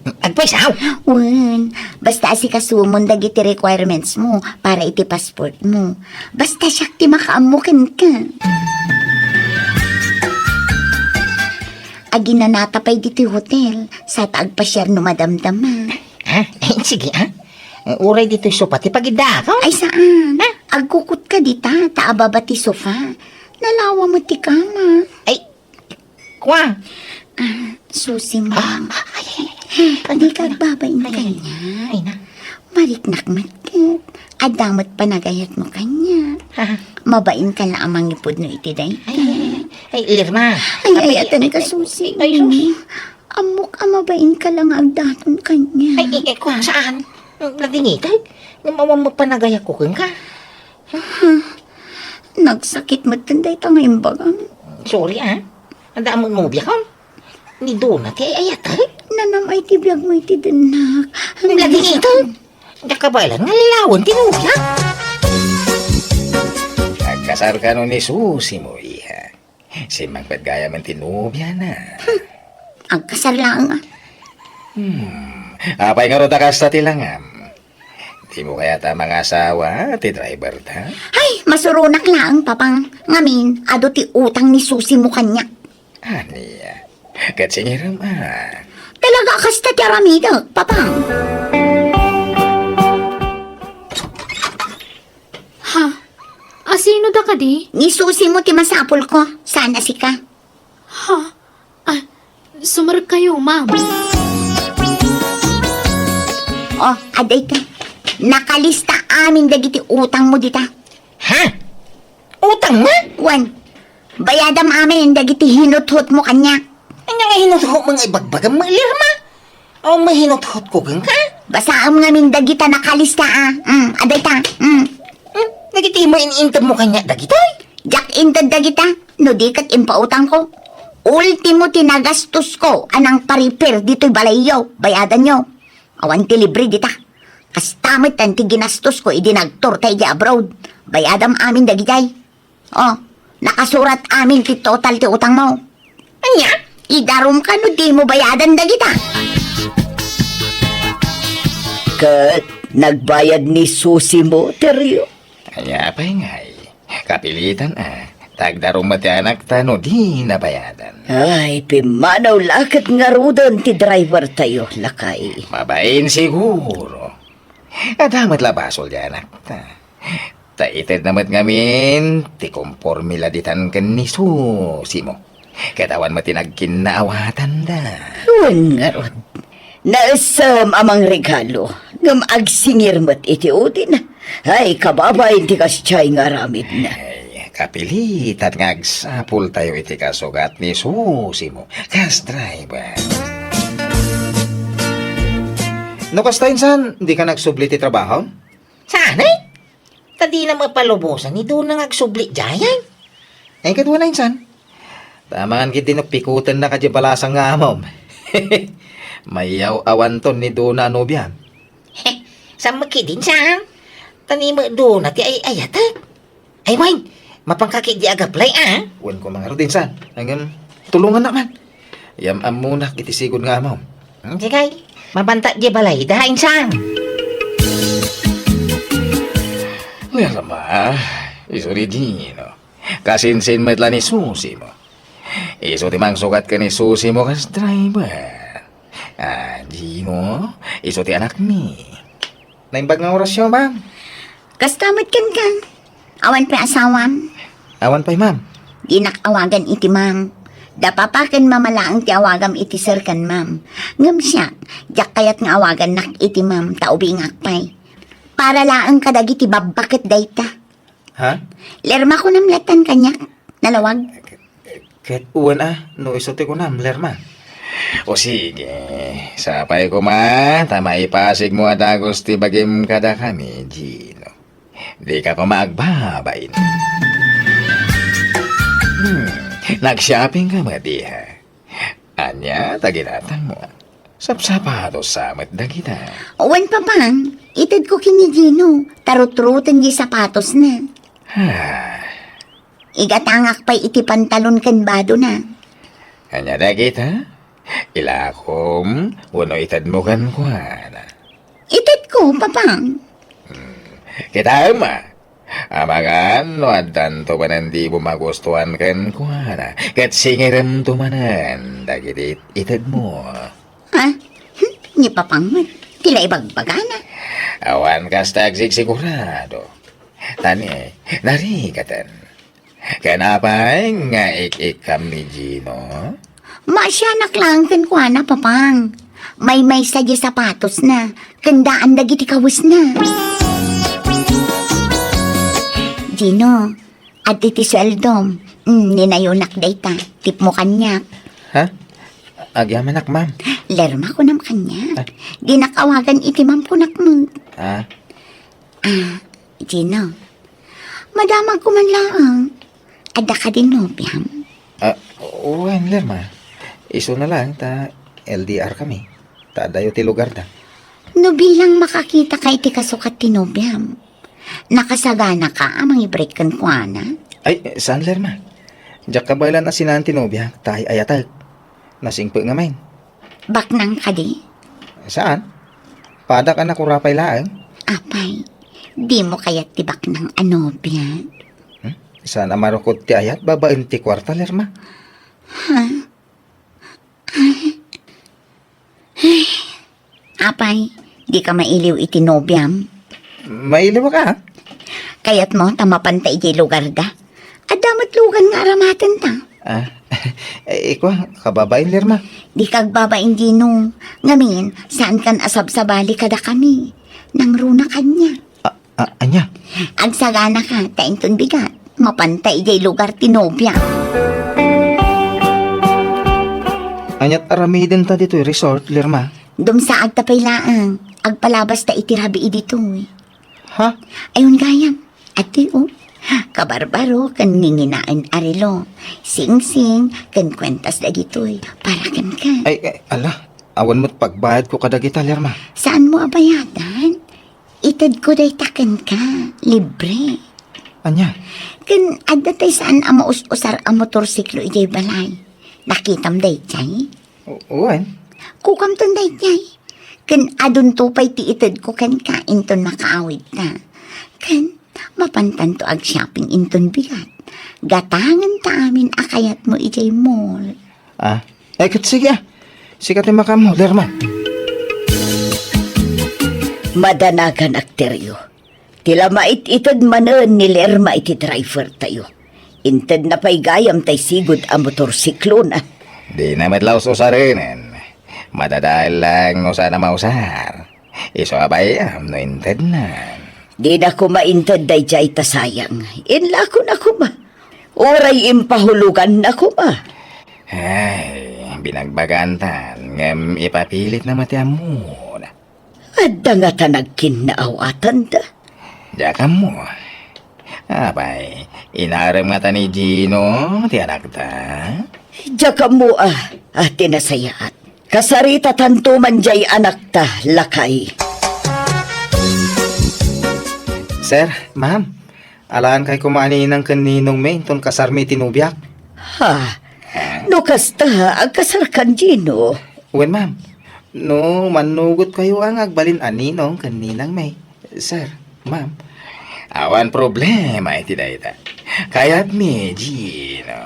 Agpaysaw? Wen, basta asikasumon dagiti requirements mo para iti passport mo. Basta siak ti makaammo kenka. Aginanata pay ditoy hotel, sa ta agpasiar no madamdama. Ah, eh, sige, ah. Uray ditoy sofa ti pagiddaak, oh. Ay, saan? Ah? Agkukutka dita, ta ababa ti sofa. Nalawa met ti kama. Ay, kua. Ah, Susi mo. Ah, ay, ay, ay. Di ka agbabain kaniak. Ay, na. Mariknak met ket. Adda met panagayat mo kaniak. Ah. Mabain ka la a mangipudno iti dayta. Ay, ay, ay, Lirma. Ay, ay, ay, ay, ay, Susi. Ay, sus. Ammok a mabain ka la nga agdaton kaniak. Ay, eh, eh, kua, saan? Nadingitan? Ngem awan met panagayatko kenka. Nagsakit met dayta nga imbagam. Sorry, ah. Adda met nobia ka? Ni Dona ti ay-ayat, eh? Nanam-ay ti biag mo iti dennak. Nadingitan? Diak kabaelan nga lalawen ti nobia. Agkasar kano ni Susi mo, iha. Simmangpet gayam ti nobiana. Hmm. Agkasar laeng, ah. Hmm. Apay ngarud a kasta ti langam? Dimo kayat a mangasawa ti driver ta? Ay, masuronak laeng, Papang. Ngamin, adu ti utang ni Susi mo kaniak. Ania? Ket singirem, ah. Talaga a kasta ti aramidek, Papang. Ha? Asino da kadi? Ni Susi mo ti masapulko, saan a sika. Ha? Ah, sumarek kayo, ma'am. Oh, adda ita. Nakalista amin dagiti utangmo dita. Ha? Utangmo? Wen, bayadam amin dagiti hinuthotmo kaniak. Ania nga hinuthotmo nga ibagbagam, Lerma? Awan met hinuthotko kenka? Basaem ngamin dagita nakalista, a. Mm, adda ita. Mm. Hmm? Dagiti main-intedmo kaniak dagitoy? Diak inted dagita, no di ket impautangko. Ultimo ti nagastosko a nangpa-repair ditoy balayyo, bayadanyo. Awan ti libre dita. Kasta met ti ginastosko idi nagtourta idiay abroad. Bayadam amin dagijay. Oh, nakasurat amin ti total ti utangmo. Ania? Idarumka no dimo bayadan dagita. Ket nagbayad ni Susimo, Terio? Ania pay ngay? Kapilitan a. Ta agdarum met ti anakta no di nabayadan. Ay, pimmanaw la ket ngaruden ti drivertayo, lakay. Mabain siguro. Adda met la basol ti anakta. Ta itedna met ngamin ti komporme la ditan ken ni Susimo. Ket awan met ti nagkinnaawatanda. Wen ngarud, naessem a mangregalo, ngem agsingir met iti udina. Ay, kababain ti kasdiay nga aramidna. Ay, kapilitan nga agsapultayo iti kasugat ni Susimo kas driver. No kasta, insan, dika nagsubli ti trabaho? Saan, eh? Ta dina mapalubosan ni Dona nga agsubli diay. Ay, ket wen, insan. Ta amangan ketdi no pikutennak diay balasang nga amom. Mayaw-awanton ni Dona a nobiam. Saan met ketdin, insan? Ta ni met Dona ti ay-ayatek. Ay, wen, mapanka ketdi ag-apply, a? Wen koma ngarud, insan. Ngem, tulongannak man. Yam-ammonak iti sigud nga amom. Hmm, sige. Mabanta diay balayda, insan. Lerma, isu ni Gino. Kasinsin met la ni Susimo. Isu ti mangsukat ken ni Susimo kas driver. A, Gino, isu ti anakmi. Naimbag nga orasyo, ma'am. Kasta met kenka. Awan pay asawam? Awan pay, ma'am. Dinak awagan iti ma'am. Da papa ken mama laeng ti awagam iti sir ken ma'am. Ngem siak, diak kayat nga awagannak iti ma'am ta ubingak pay. Para laeng kadagiti babbaket dayta. Ha? Lerma kunam latta kaniak, nalawag. Ket wen a, no isu ti kunam, Lerma. O sige, sapay koma, ta maipasigmo a dagus ti bagim kadakami, Gino. Dika koma agbabain. Hmm, nag-shopping ka met, iha? Ania ta ginatangmo? Sapsapatos sa met dagita. Wen, papa, itedko ken ni Gino, ta rutruten diay sapatosna. Ah. Igatangak pay iti pantalon ken badona. Ania dagita? Ilakom wenno itedmo kenkuana? Itedko, papa. Hmm. Kitaem a. Amangan no addanto manen dimo magustuan kenkuana, ket singiremto manen dagiti itedmo. Ha? Hmm, ni Papang met, ti la ibagbagana. Awan kasta agsigsigurado. Tani, narigaten. Ken apay nga ik-ikkam ni Gino? Maasianak laeng kenkuana, Papang. Maymaysa diay sapatosna, ken daan dagiti kawesna. Gino, adda ti sueldom. Mm, ninayonak dayta. Tipmo kaniak. Ha? Agyamanak, ma'am. Lerma, kunam kaniak. Ah. Dinak awagan iti ma'am, kunak met. Ah. Ah, Gino. Madamagko man laeng. Adda kadin nobiam? Ah, wen, Lerma. Isuna laeng ta L D R kami. Ta addayo ti lugarda. No bilang makakitaka iti kasukat ti nobiam, nakasaganaka a mangibreak kenkuana? Ay, saan, Lerma. Diak kabaelan a sinaen ti nobiak ta ay-ayatek. Nasingpet ngamin. Baknang kadi? Saan? Padak a nakurapay laeng. Apay, dimo kayat ti baknang a nobia? Hmm? Saan a marukod ti ayat babaen ti kuarta, Lerma? Ha? Ay. Ay. Apay, dika mailiw iti nobiam? Mailiwak a. Kayatmo ta mapanta idiay lugarda? Adda met lugan nga aramatenta. Ah, Eh, ikua, kababain, Lerma. Dika agbabain, Gino. Ngamin, saankan a sabsabali kadakami. Nangruna kaniak. A-, a-, ania? Agsaganaka, ta inton bigat, mapanta idiay lugar ti nobia. Aniat aramidenta ditoy resort, Lerma? Dumsaagta pay laeng. Agpalabasta iti rabii ditoy. Ha? Ayon gayam. Adtoy, o. Kabarbaro ken nginginaen a relo. Singsing ken kuentas dagitoy para kenka. Ay, ay, ala. Awan met pagbayadko kadagita, Lerma. Saanmo a bayadan? Itedko dayta kenka. Libre. Ania? Ken adda tay saan a maus-usar a motorsiklo idiay balay. Nakitam daydiay? U-, wen. Kukamton daydiay. Ken adunto pay ti itedko kenka inton makaawidta. Ken mapantanto ag-shopping inton bigat. Gatangenta amin a kayatmo idiay mall. Ah, eh, ket sige, ah. Sika ti makaammo, Lerma. Madanagan, akteryo. Ti la mait-ited manen ni Lerma iti driver tayo. Intedna pay gayam tay sigud a motorsiklona. Dina met la us-usarenen. Madadael lang no saan a mausar. Isu a bay-am no intednan. Dina koma inted daydiay ta sayang. Inlakona koma. Uray impahuloganna koma. Ay, binagbagantan, ngem ipapilitna met ti ammona. Adda ngata nagkinnaawatanda? Diak ammo. Apay, inarem ngata ni Gino ti anakta? Diak ammo a, a ti nasayaat. Kasaritatanto man diay anakta, lakay. Sir, ma'am, alankay koma a ninang ken ninongmi inton kasarmi iti nobiak. Ha? No kasta, agkasarkan, Gino? Wen, ma'am. No mannugotkayo a nga agbalin a ninong ken ninangmi, sir, ma'am. Awan problema iti dayta. Kayatmi, Gino.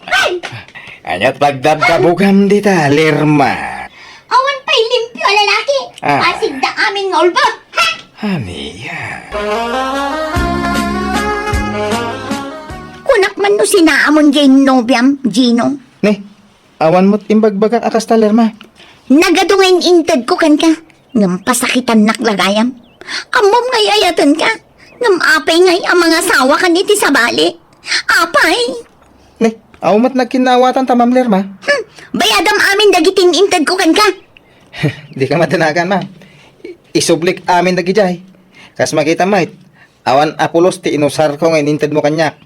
Ay! Aniat pagdabdabugam dita, Lerma? Awan pay limpio a lalaki. Ah. Pasigda amin nga ulbod. Ha? Ania? Kunak man no sinaamon diay nobiam, Gino. Ne, awan met imbagbagak a kasta, Lerma. Nagadu nga in-intedko kenka, ngem pasakitannak la gayam. Ammom nga ay-ayatenka, ngem apay ngay a mangasawakan iti sabali? Apay? Ne, awan met nagkinnaawatanta, Ma'am Lerma. Hmm, bayadam amin dagiti in-intedko kenka. Dika madanagan, ma'am. I-, isublik amin dagidiay. Kas makita met, awan a pulos ti inusarko nga inintedmo kaniak.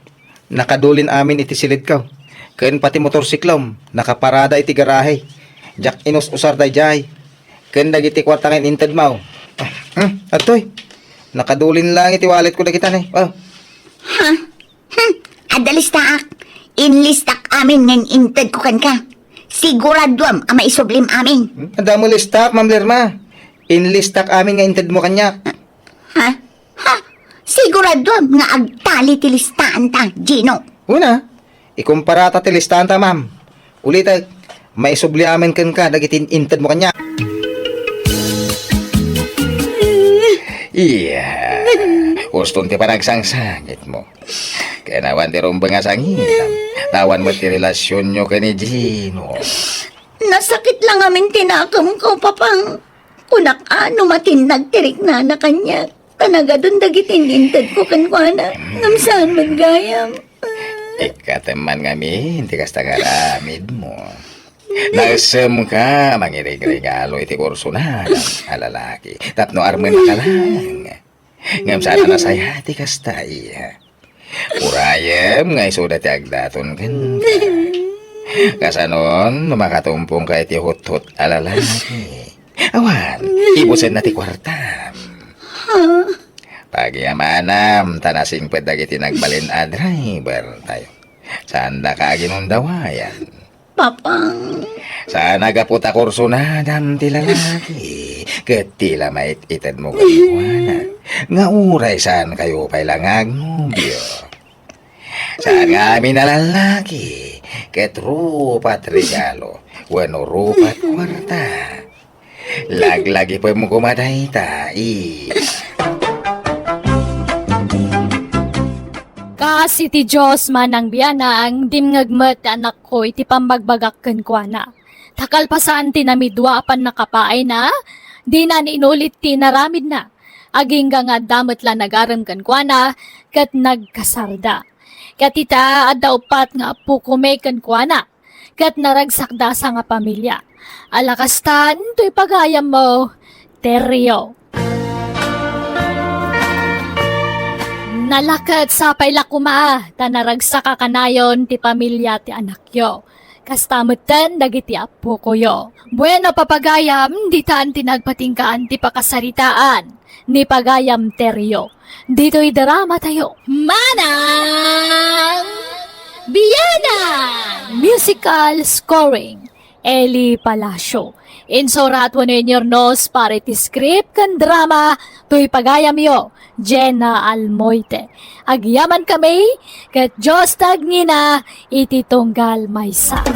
Nakadulin amin iti silidko. Ken pati motorsiklom, nakaparada iti garahe. Diak inus-usar daydiay. Ken dagiti kuarta nga inintedmo. Ah, hmm, adtoy. Nakadulin lang iti walletko dagita ne. Oh. Ha? Hmm, adda listaak. Inlistak amin nga in-intedko kenka. Siguraduam a maisublim amin. Hmm, adda mo listaak, Ma'am Lerma. Inlistak amin nga intedmo kaniak. Ha? Ha? Siguraduam nga agtali ti listaanta, Gino. Una, ikumparata ti listaanta, ma'am. Ulitek, maisubli amin kenka dagiti intedmo kaniak. Iya, uston ti panagsangsangitmo. Ken awan ti rumbeng a sangitam. Ta awan met ti relasionyo ken ni Gino. Nasakit lang amin ti nakemko, Papang. Kunak a no matinnag ti riknana kaniak, ta nagadun dagiti in-intedko kenkuana, ngem saan met gayam. Ikkatem man ngamin ti kasta nga aramidmo. Nasemka mangirigregalo iti kursunadam a lalaki tapno armenka lang. Ngem saan a nasaya ti kasta, iya. Urayem nga isuda ti agdaton kenka. Kasanon, no makatumpongka iti huthot a lalaki. Awan, ibusenna ti kuartam. Pagiamanam, ta nasingpet dagiti nagbalin a driver tayo. Saandaka aginundawayan. Papang. Saan a gapu ta kursunadam ti lalaki, ket ti la mait-itedmo kenkuana, nga uray saankayo pay la nga agnobio. Saan nga amin a lalaki, ket rupat regalo, wenno rupat kuarta. Laglagipem koma dayta, i. Kas iti Dios, Manang Bianang, dimngeg met ti anakko iti pammagbagak kenkuana. Ta kalpasan ti namidua a pannakapaayna, dinan inulit ti inaramidna. Agingga nga adda met la nagarem kenkuana, ket nagkasarda. Ket ita, adda uppat nga appokomi kenkuana, ket naragsakda a sangapamilia. Ala kasta, intoy pagayammo, Terio. Nalaket sapay la koma, ta naragsaka kanayon ti pamilia ti anakyo. Kasta metten dagiti appokoyo. Bueno, papagayam, ditan ti nagpatinggaan ti pakasaritaan ni Pagayam Terio. Ditoy drama tayo. Manang Bianang! Musical scoring, Eli Palacio. Insurat wenno inyurnos para iti script ken drama toy pagayamyo, Jenna Almoite. Agyaman kami, ket Dios ti agngina iti tunggal maysa.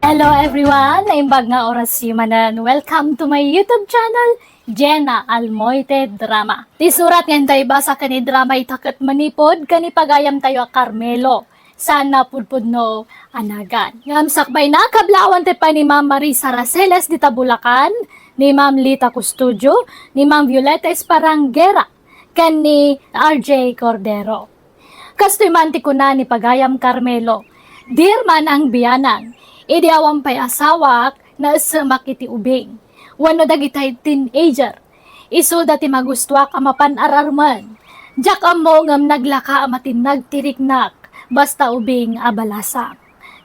Hello everyone! Naimbag nga oras manen. Welcome to my YouTube channel, Jenna Almoite Drama. Ti surat nga inta ibasa ken idrama ita ket manipud ken ni pagayamtayo a Carmelo. Saan a pudpudno a nagan. Ngem sakbayna, kablawan ti pay ni Ma'am Marisa Raceles dita Bulacan, ni Ma'am Lita Custodio, ni Ma'am Violeta Esparangera, ken ni R J Cordero. Kastoy man ti kuna ni pagayam Carmelo, "Dear Manang Bianang, idi awan pay asawak, naessemak iti ubing wenno dagitay teenager. Isuda ti magustuak a mapan-ar-armen. Diak ammo ngem naglaka a matinnag ti riknak, basta ubing a balasang.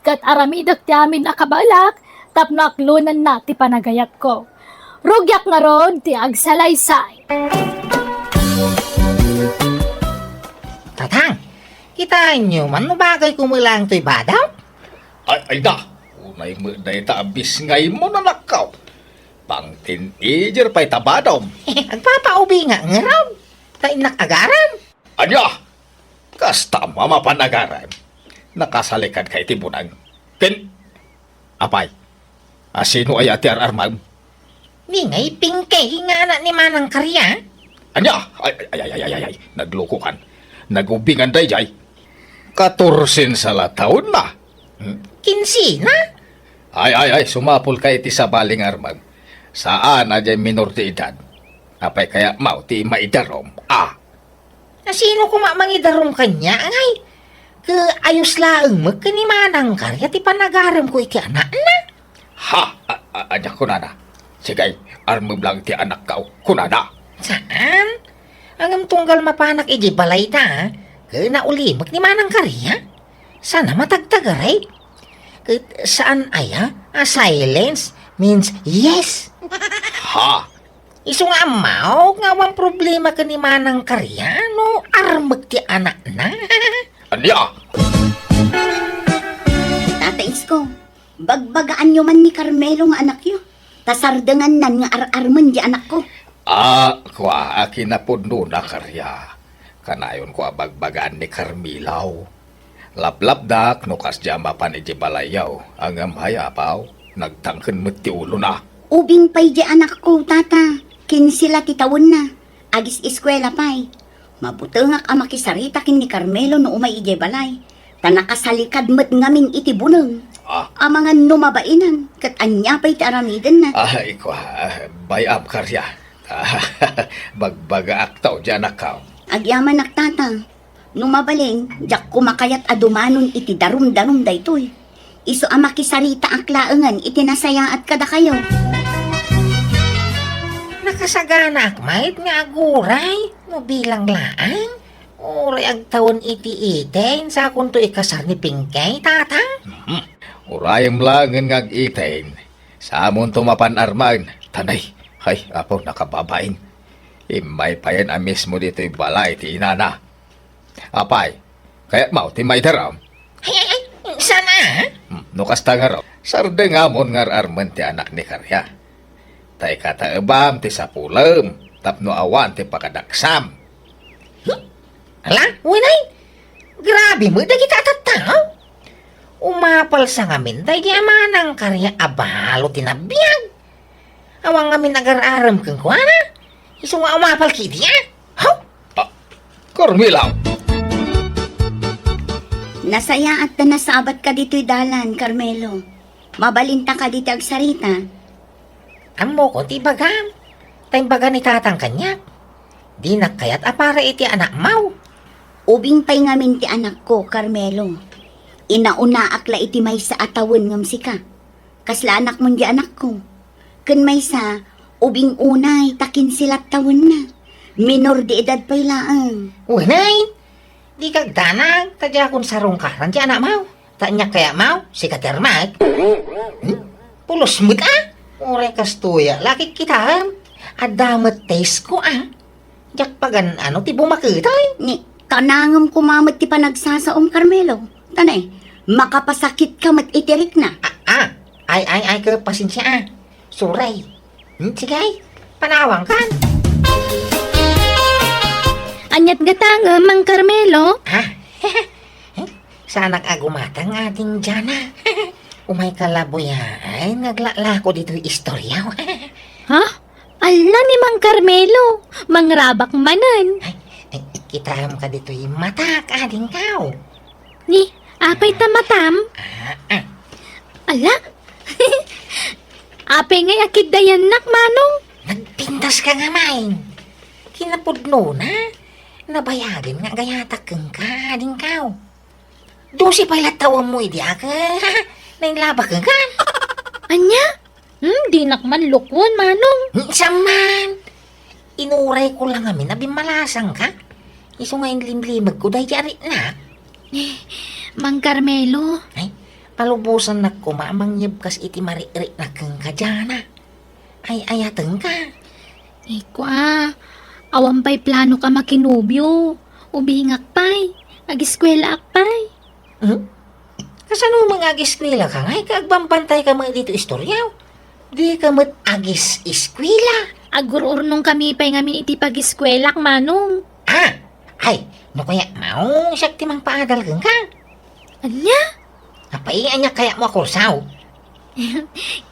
Ket aramidek ti amin a kabaelak tapno aklonenna ti panagayatko. Rugiak ngarud ti agsalaysay." Tatang, kitaenyo man no bagay kumelang toy badaw? Ay, ay da! Unay met dayta a bisngaymo, anakko. Pang-teenager pay ta badom. Agpapaubingak ngarud. Ta innak agarem. Ania? Kasta a mapan agarem. Nakasalikadka iti buneng. Ken, apay, asino aya ti ar-armem? Ni ngay Pingkay nga anak ni Manang Karya. Ania? Ay, ay, ay, ay, ay, ay, naglukokan. Nagubingan daydiay. Katorsen sa la taonna. Hmm? Kinsena? Ay, ay, ay, sumapulka iti sabali nga armem. Saan a diay minor ti edad. Apay kayatmo ti maidarom? Ah. Asino koma mangidarom kaniak, ngay? Ket ayos laeng met ken ni Manang Karya ti panagaremko iti anakna. Ha? A, a, ania kunana? Sige, armem laeng ti anakko, kunana. Saan? Ngem tunggal mapanak idiay balayda, ket naulimek ni Manang Karya. Saan a matagtagaray? Ket saan aya a silence means yes? Ha? Isu nga ammaok nga awan problema ken ni Manang Karya no armek ti anakna. Ania? Tata Isko, bagbagaanyo man ni Carmelo nga anakyo, ta sardengannan nga ar-armen ti anakko. Ah, kua, a kinapudnona, Karya. Kanayonko a bagbagaan ni Carmelo. Laplapdak no kasdiay a mapan idiay balayyo, ngem hay apaw, nagtangken met ti ulona. Ubing pay diay anakko, tata, kinse la ti tawenna, agis-eskuela pay. Mabutengak a makisarita ken ni Carmelo no umay idiay balay, ta nakasalikad met ngamin iti buneng. Ah. Amangan no mabainan, ket ania pay ti aramidenna? Ay, kua, bay-am, Karya. Bagbagaakto diay anakko. Agyamanak, tata. No mabalin, diak koma kayat a dumanon iti darumdarum daytoy. Isu a makisaritaak laengen iti nasayaat kadakayo. Nakasaganaak met nga aguray no bilang laeng. Uray agtawen iti eighteen, sakonto ikasar ni Pingkay, tata. Mhm. Urayem laengen nga ag-eighteen, samonto mapan armen. Tanay, hay, apo, nakababain. Immay payen a mismo ditoy balay ti inana. Apay, kayatmo ti maidarom? Ay, ay, ay, saan a? Hmm, no kasta ngarud, sardengamon nga ar-armen ti anak ni Karya. Ta ikataebam ti sapulem tapno awan ti pakadaksam. Hmm? Ala, wen ay, grabe met dagiti a tattao. Umapal sa ngamin daydi a Manang Karya a balo ti nabiag. Awan ngamin agar-arem kenkuana. Isu nga umapal ketdi, a? Haw? A-, Carmela! Nasayaat ta nasabatka ditoy dalan, Carmelo. Mabalinta kadi ti agsarita? Ammokon ti ibagam. Ta imbaga ni tatang kaniak, dinak kayat a para iti anakmaw. Ubing pay ngamin ti anakko, Carmelo. Inaunaak la iti maysa a tawen ngem sika. Kasla anakmon di anakko. Ken maysa, ubing unay ta kinse la tawenna. Minor de edad pay laeng. Wenay, di kagdanag, ta diakon sarungkaran ti anakmaw. Ta aniak kayatmaw, sika ti armak. Hmm? Pulos met a? Uray kastoya, lakit kitaem. Adda met test ko a. Diak pagan-ano ti bumaketay. Ni, kanangem koma met ti panagsasaom, Carmelo. Tanay, makapasakit ka met iti rikna. Ah, ah. Ay, ay, ay, ket pasensia a. Suray. Hmm, sige, ay. Panawangkan. Aniat gatangem, Mang Carmelo? Ha? Saanak a gumatang, Ading Jana. Umayka la buyaen nga aglaklako ditoy istoryaw. Ha? Ala ni Mang Carmelo, mangrabak manen. Ay, ay, kitaem ka ditoy matak, adingkaw. Ni, apay ta matam? Ah, ah. Ala? Apay ngay a kiddayannak, Manong? Nagpintas ka nga, May. Kinapudnona, nabayagen nga agayatak kenka, adingkaw. Dose pay la tawenmo idi ak nainlabak kenka. Ania? Hmm, dinak man lukon, Manong. Hmm, saan man? Inurayko la ngamin a bimmalasangka. Isu nga inlimlimegko daydi a riknak. Eh, Mang Carmelo. Ay, palubosannak koma a mangyebkas iti marikriknak kenka, Jana. Ay-ayatenka. Eh, kua, awan pay planok a makinobio. Ubingak pay. Agiskuelaak pay. Hmm? Kasano man nga agiskuelaka ngay ket agbambantayka met ditoy istoryaw? Dika met agis-iskuela. Agur-urnongkami pay ngamin iti pagiskuelak, Manong. Ah! Ay, no kayatmaw, siak ti mangpaadal kenka. Ania? Apay, ania kayatmo a kursaw?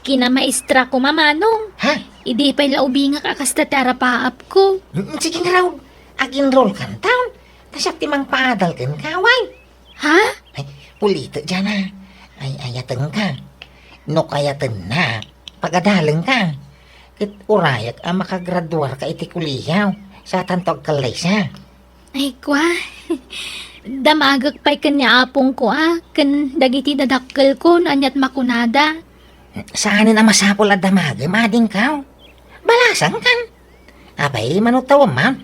Kinamaestra koma, Manong. Ha? Idi pay la ubingak a kasta ti arapaapko. Mm, sige ngarud, ag-enrollkanton. Ta siak ti mangpaadal kenka, way. Ha? Ay, ulitek, Jana. Ay-ayatenka. No kayatennak, pagadalengka. Ket urayak a makagraduarka iti kolehiaw, sakanto agkallaysa. Ay, kua. Damagek pay ken ni apongko a, ken dagiti dadakkelko no aniat makunada. Saanen a masapul a damagem, adingkaw. Balasangkan. Apay, mano tawenmo?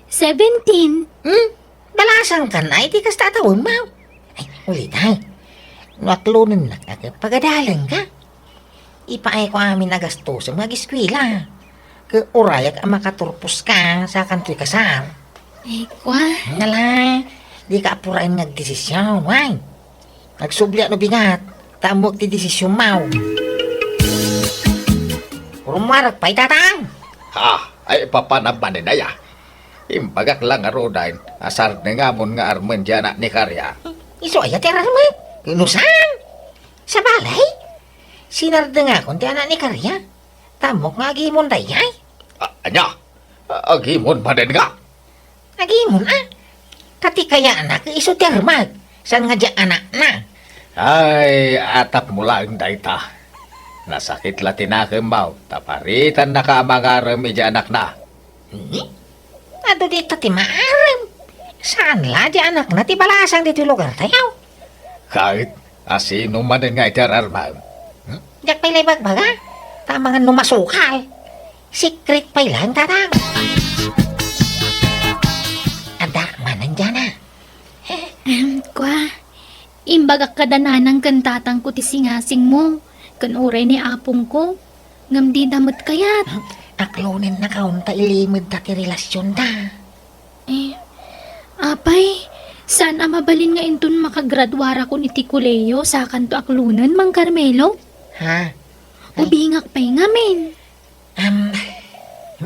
Seventeen. Hmm? Balasangkan ay ti kasta a tawenmo. Ay, ulitek. No aklonennak a ket pagadalengka. Ipaayko amin a gastosem nga agiskuela. Ket urayak a makaturposka, sakantoy kasar. Ay, kua. Nala, dika apuraen nga agdesision, way. Agsubliak no bigat, ta ammok ti desisionmo. Rummuarak pay, tatang! Ha? Ay, papanam manen aya? Imbagak la ngaruden a sardengam nga armen ti anak ni Karia. Isu aya ti ararmek? No saan? Sabali? Sinardengakon ti anak ni Karia. Ta ammok nga agimon daydiay. A-, ania? A-, agimon manen nga? Agimon, a? Ta ti kayanak isu ti armak, saan nga diak anakna. Ay, atapmo laeng dayta. Nasakit la ti nakemmo, ta paritannaka a mangarem idiay anakna. Hmm? Adu dita ti maarem. Saan la diay anakna ti balasang ditoy lugartayo? Ket asino manen nga iti ararmem? Hmm? Diak pay la ibagbaga. Ta amangan no masukal. Secret pay laeng, tatang. Adda manen diana. Ahem, kua, imbagak kada nanang ken tatangko ti singasingmo, ken uray ni apongko, ngem dida met kayat. Aklonennakon ta ilimedda ti relasionda. Eh, apay, saan a mabalin nga inton makagraduarakon iti kolehiyo, sakanto aklonen, Mang Carmelo? Ha? Ay. Ubingak pay ngamin. Am,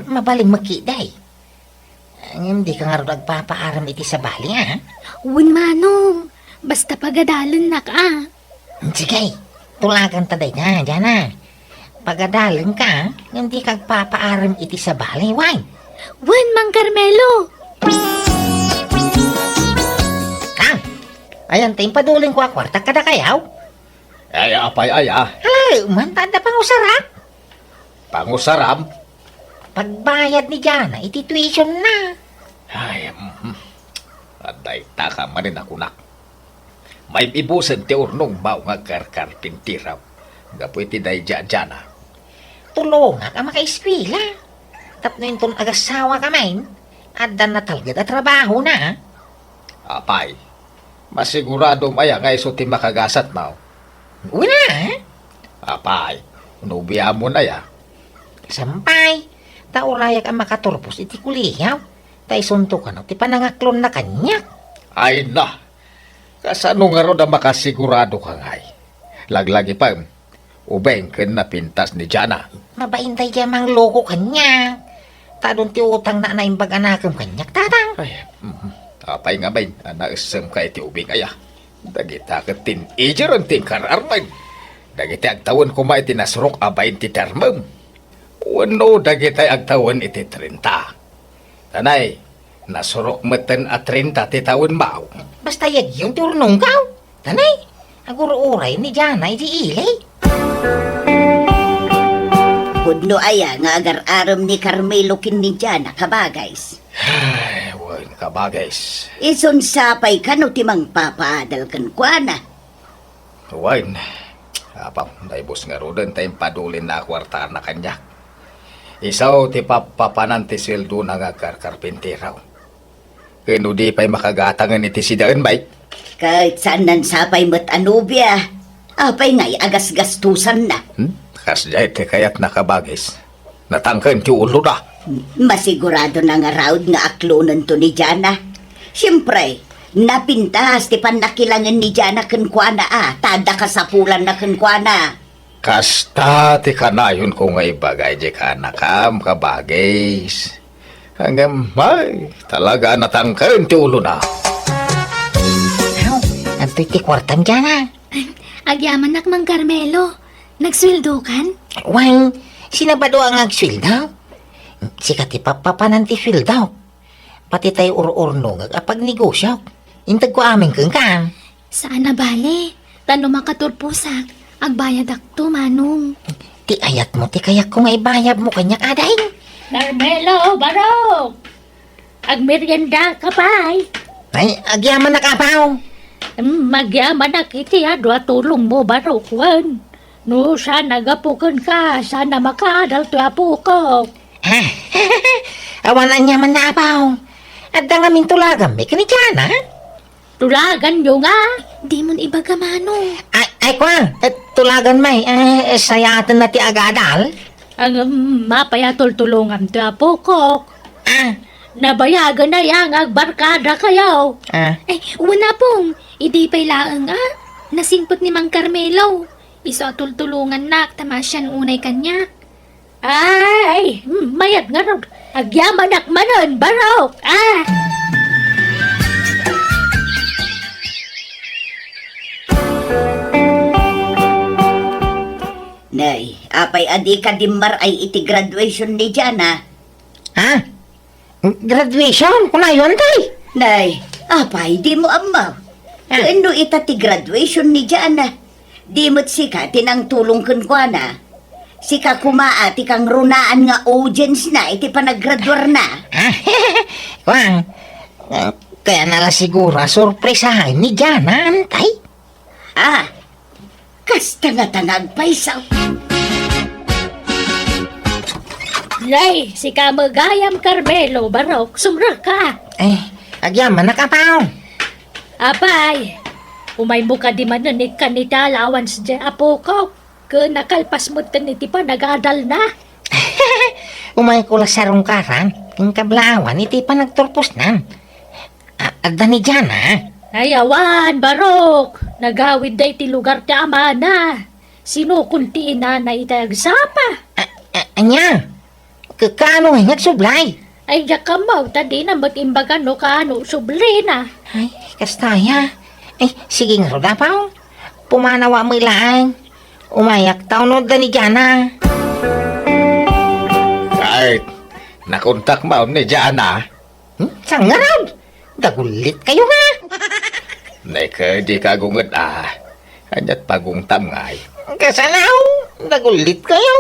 mabalin met ketdi. Ngem dika ngarud agpapaaram iti sabali, a? Wen, manong. Basta pagadalennak, a. Sige, tulaganta dayta, diana. Pagadalenka, ngem dika agpapaaram iti sabali, wen. Wen, Mang Carmelo. Ayan ta impaduling ko a kuarta kadakayaw. Ay, apay aya? Hala, man, ta adda pangusarak. Pangusaram? Pagbayad ni Jana iti tuition na. Ay, mm. Adda ita ka manen a kunak. Maib-ibusen ti urnong mao nga agkarkarpintiraw. Gapu iti daydi a Jana. Tulongak a makaeskuela. Tapno inton agasawak a main, adda natalged a trabahona. Apay, masiguradom aya nga isu ti makagasat mao? Wen a. Apay, nobiamon aya? Saan pay, ta urayak a makaturpos iti kulehiaw, ta isunto kano ti panangaklonna kaniak. Ay na, kasano ngarud a makasigurado ka ngay? Laglagipem, ubing ken napintas ni Jana. Mabain daydiay a mangloko kaniak. Ta adun ti utangna a naimbag a nakem kaniak, tatang. Ay, mm, apay ngamin a naessem ka iti ubing aya? Dagita ket teenager ti inkar-armen. Dagiti agtawen koma iti nasurok a bain ti termem. Wenno dagiti agtawen iti trenta. Tanay, nasurok metten a trenta ti tawen mao. Basta yagyong ti urnongkaw. Tanay, agur-uray ni Jana iti ili. Pudno aya nga agar-arem ni Carmelo ken ni Jana, kabagays? Ay, wen, kabagays. Isun sapay kano ti mangpapaadal kenkuana? Wen, apo, naibus ngaruden ta impadulinna a kuartana kaniak. Isu ti pappapanan ti sueldona nga agkarkarpintiraw. Ken no di pay makagatangen iti sidaen, bay? Ket saan nansapay met a nobia. Apay ngay a gasgastosanna? Hmm? Kasdiay ti kayatna, kabagis. Natangken ti ulona. Masigurado na ngarud nga aklonento ni Jana. Siempre, napintas ti pannakilangen ni Jana kenkuana a, ta adda kasapulanna kenkuana. Kasta ti kanayonko nga ibaga idiay kaanakam, kabagis. Ngem, ay, talaga a natangken ti ulona. Aw, adtoy ti kuartam, Jana. Agyamanak, Mang Carmelo. Nagsueldokan? Wen, sino bado nga agsueldo? Sika ti pappapanan ti sueldok. Pati tay ur-urnongek a pagnegosiok. Integko amin kenka. Saan a bale, ta no makaturposak, agbayadakto, manong. Ti ayatmo ti kayatko nga ibayadmo kaniak, ading. Carmelo, barok! Agmeriendaka pay? Ay, agyamanak, apo. Mm, agyamanak iti adu a tulongmo, barok, wen. No saan a gapu kenka, saan a makaadal toy apokok. Awan aniamanna, apo. Adda ngamin tulaganmi ken ni Jana. Tulaganyo nga? Dimon ibaga, manong. Ay, ay, kua, eh, tulagan, may, eh, sayaten na ti agadal. Ang, um, mapay a tultulongam ti apokok. Ah. Nabayagan na ya nga agbarkada kayo. Ah. Ay, wen, apong, idi pay laeng, ah. Nasingpet ni Mang Carmelo. Isu a tultulongannak, ta maasian unay kaniak. Ay, mayat ngarud. Agyamanak manen, barok. Ah. Nay, apay a dika dimmaray iti graduation ni Jana? Ha? Graduation? Kunayon, tay? Nay, apay, dimo ammo? Ah. Ken no ita ti graduation ni Jana? Di met sika ti nangtulong kenkuana. Sika koma a ti kangrunaan nga audience na iti panagraduarna. Kuan, ah, kayatna la siguro a sorpresaen ni Jana, tay? Ah, kasta nga ta nga agpayso. Nay, sika met gayam, Carmelo, barok, sumrekka. Eh, agyamanak, apo. Apay, umaymo kadi manen ikkan iti allowance diay apokok. Ken nakalpas metten iti panagadalna. Umayko la sarungkaran ken kablaawan iti panagturposnan. A-, adda ni Jana? Ay, awan, barok. Nagawidda iti lugar ti amana. Sinukon ti inana iti agsapa. A-, a-, ania? Ka-, kaano nga agsublay? Ay, diak ammo, ta dina met imbaga no kaano sublina. Ay, kasta aya. Ay, sige ngarud, apo. Pumanawa met laeng. Umayak ta unay adda ni Jana. Ay, nakontak manen ni Jana. Hmm? Saan ngarud? Dagullit kayo nga. Nay, kadi ka agunget a. Ania't pagungtam ngay? Kasano? Nagullit kayo?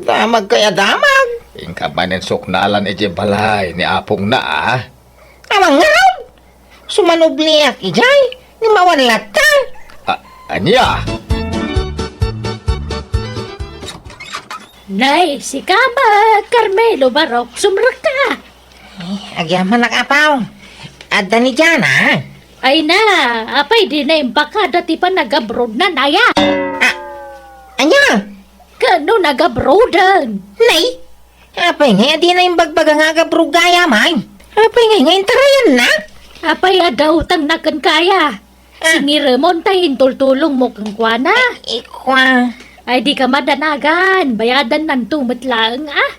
Damag kaya damag? Inka manen suknalan iti balay ni apongna a. Awan ngarud! Sumanubliak idiay, ngem awan latta. A-, ania? Nay, sika met, Carmelo Barok, sumrekka. Eh, agyamanak, apaw. Adda ni Jana? Ay na, apay di na imbakada ti panagabroad na naya? Ah, anya? Kano nagabroaden? Nay, apay nga di na imbagbaga nga agabroad gayam? Apay nga nga intarayan na? Apay a daw tang naken kaya? Ah. Singiremon tay intultulong mo kenkuana? Ay, ikwa. Ay, di ka madanagan. Bayadan nanto met laeng, ah.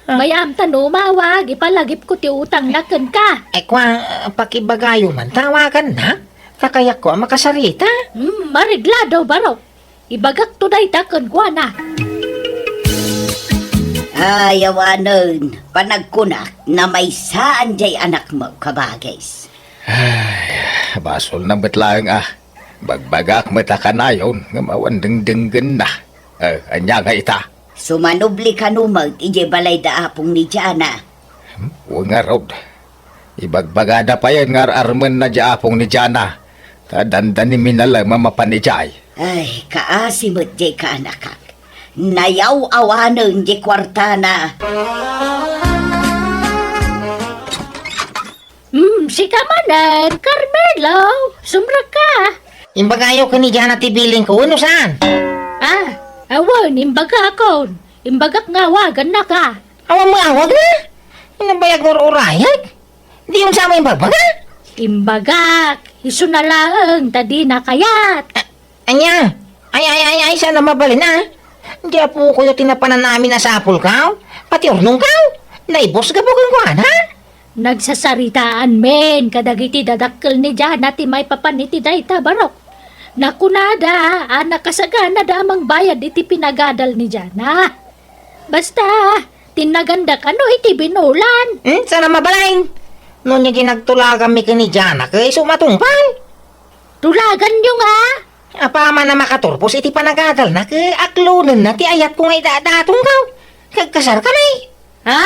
Ah. Mayam ta no umawag, ipalagipko ti utangna kenka. Ay, kwa, pakibagayo man, tawaganna. Kakayatko a makasarita. Hmm, mareglado, Barok. Ibagakto dayta kenkuana. Ay, awanen, panagkunak, namaysaan jay anakmo, kabagis. Ay, basolna met laeng a. Bagbagak met a kanayon, ngem awan dengdenggenna. Eh, ania nga ita? Sumanubli kano met idiay balay da apong ni Jana. Hmm, wen ngarud. Ibagbagada payen nga ar-armenna di apong ni Jana. Ta dandani minalem a mapan idiay. Ay, kaasi met jay kaanakak. Nayaw-awanen di kuartana. Hmm, sika manen, Carmelo, sumrekka. Imbagayo ken ni Jana ti bilingko, wenno saan? Ah, awan, imbagakon. Imbagak nga awagannaka. Awan mo awagna? Inabayag mo ur-urayag? Di mo sa mo imbagbaga? Imbagak, isu na laeng, ta di na kayat. A-, anya? Ay, ay, ay, ay, saan na mabalin, ah? Di apo ko yung tinapanan namin na sapul ka, pati urnong ka, naibos ka po kung kuana? Nagsasaritaan men kadagiti dadakkel ni Jana ti maipapan iti dayta, Barok. Nakunada a nakasaganada a mangbayad iti pinagadal ni Jana. Basta, tinnaganda kano iti binulan. Hmm, sana mabalin. No, nya ginagtulaganmi ken ni Jana, kay isu matungpal. Tulaganyo nga? Apaman a makaturpos iti panagadalna, ket aklonenna ti ayatko nga idadatongkaw. Kagkasarkami. Ha?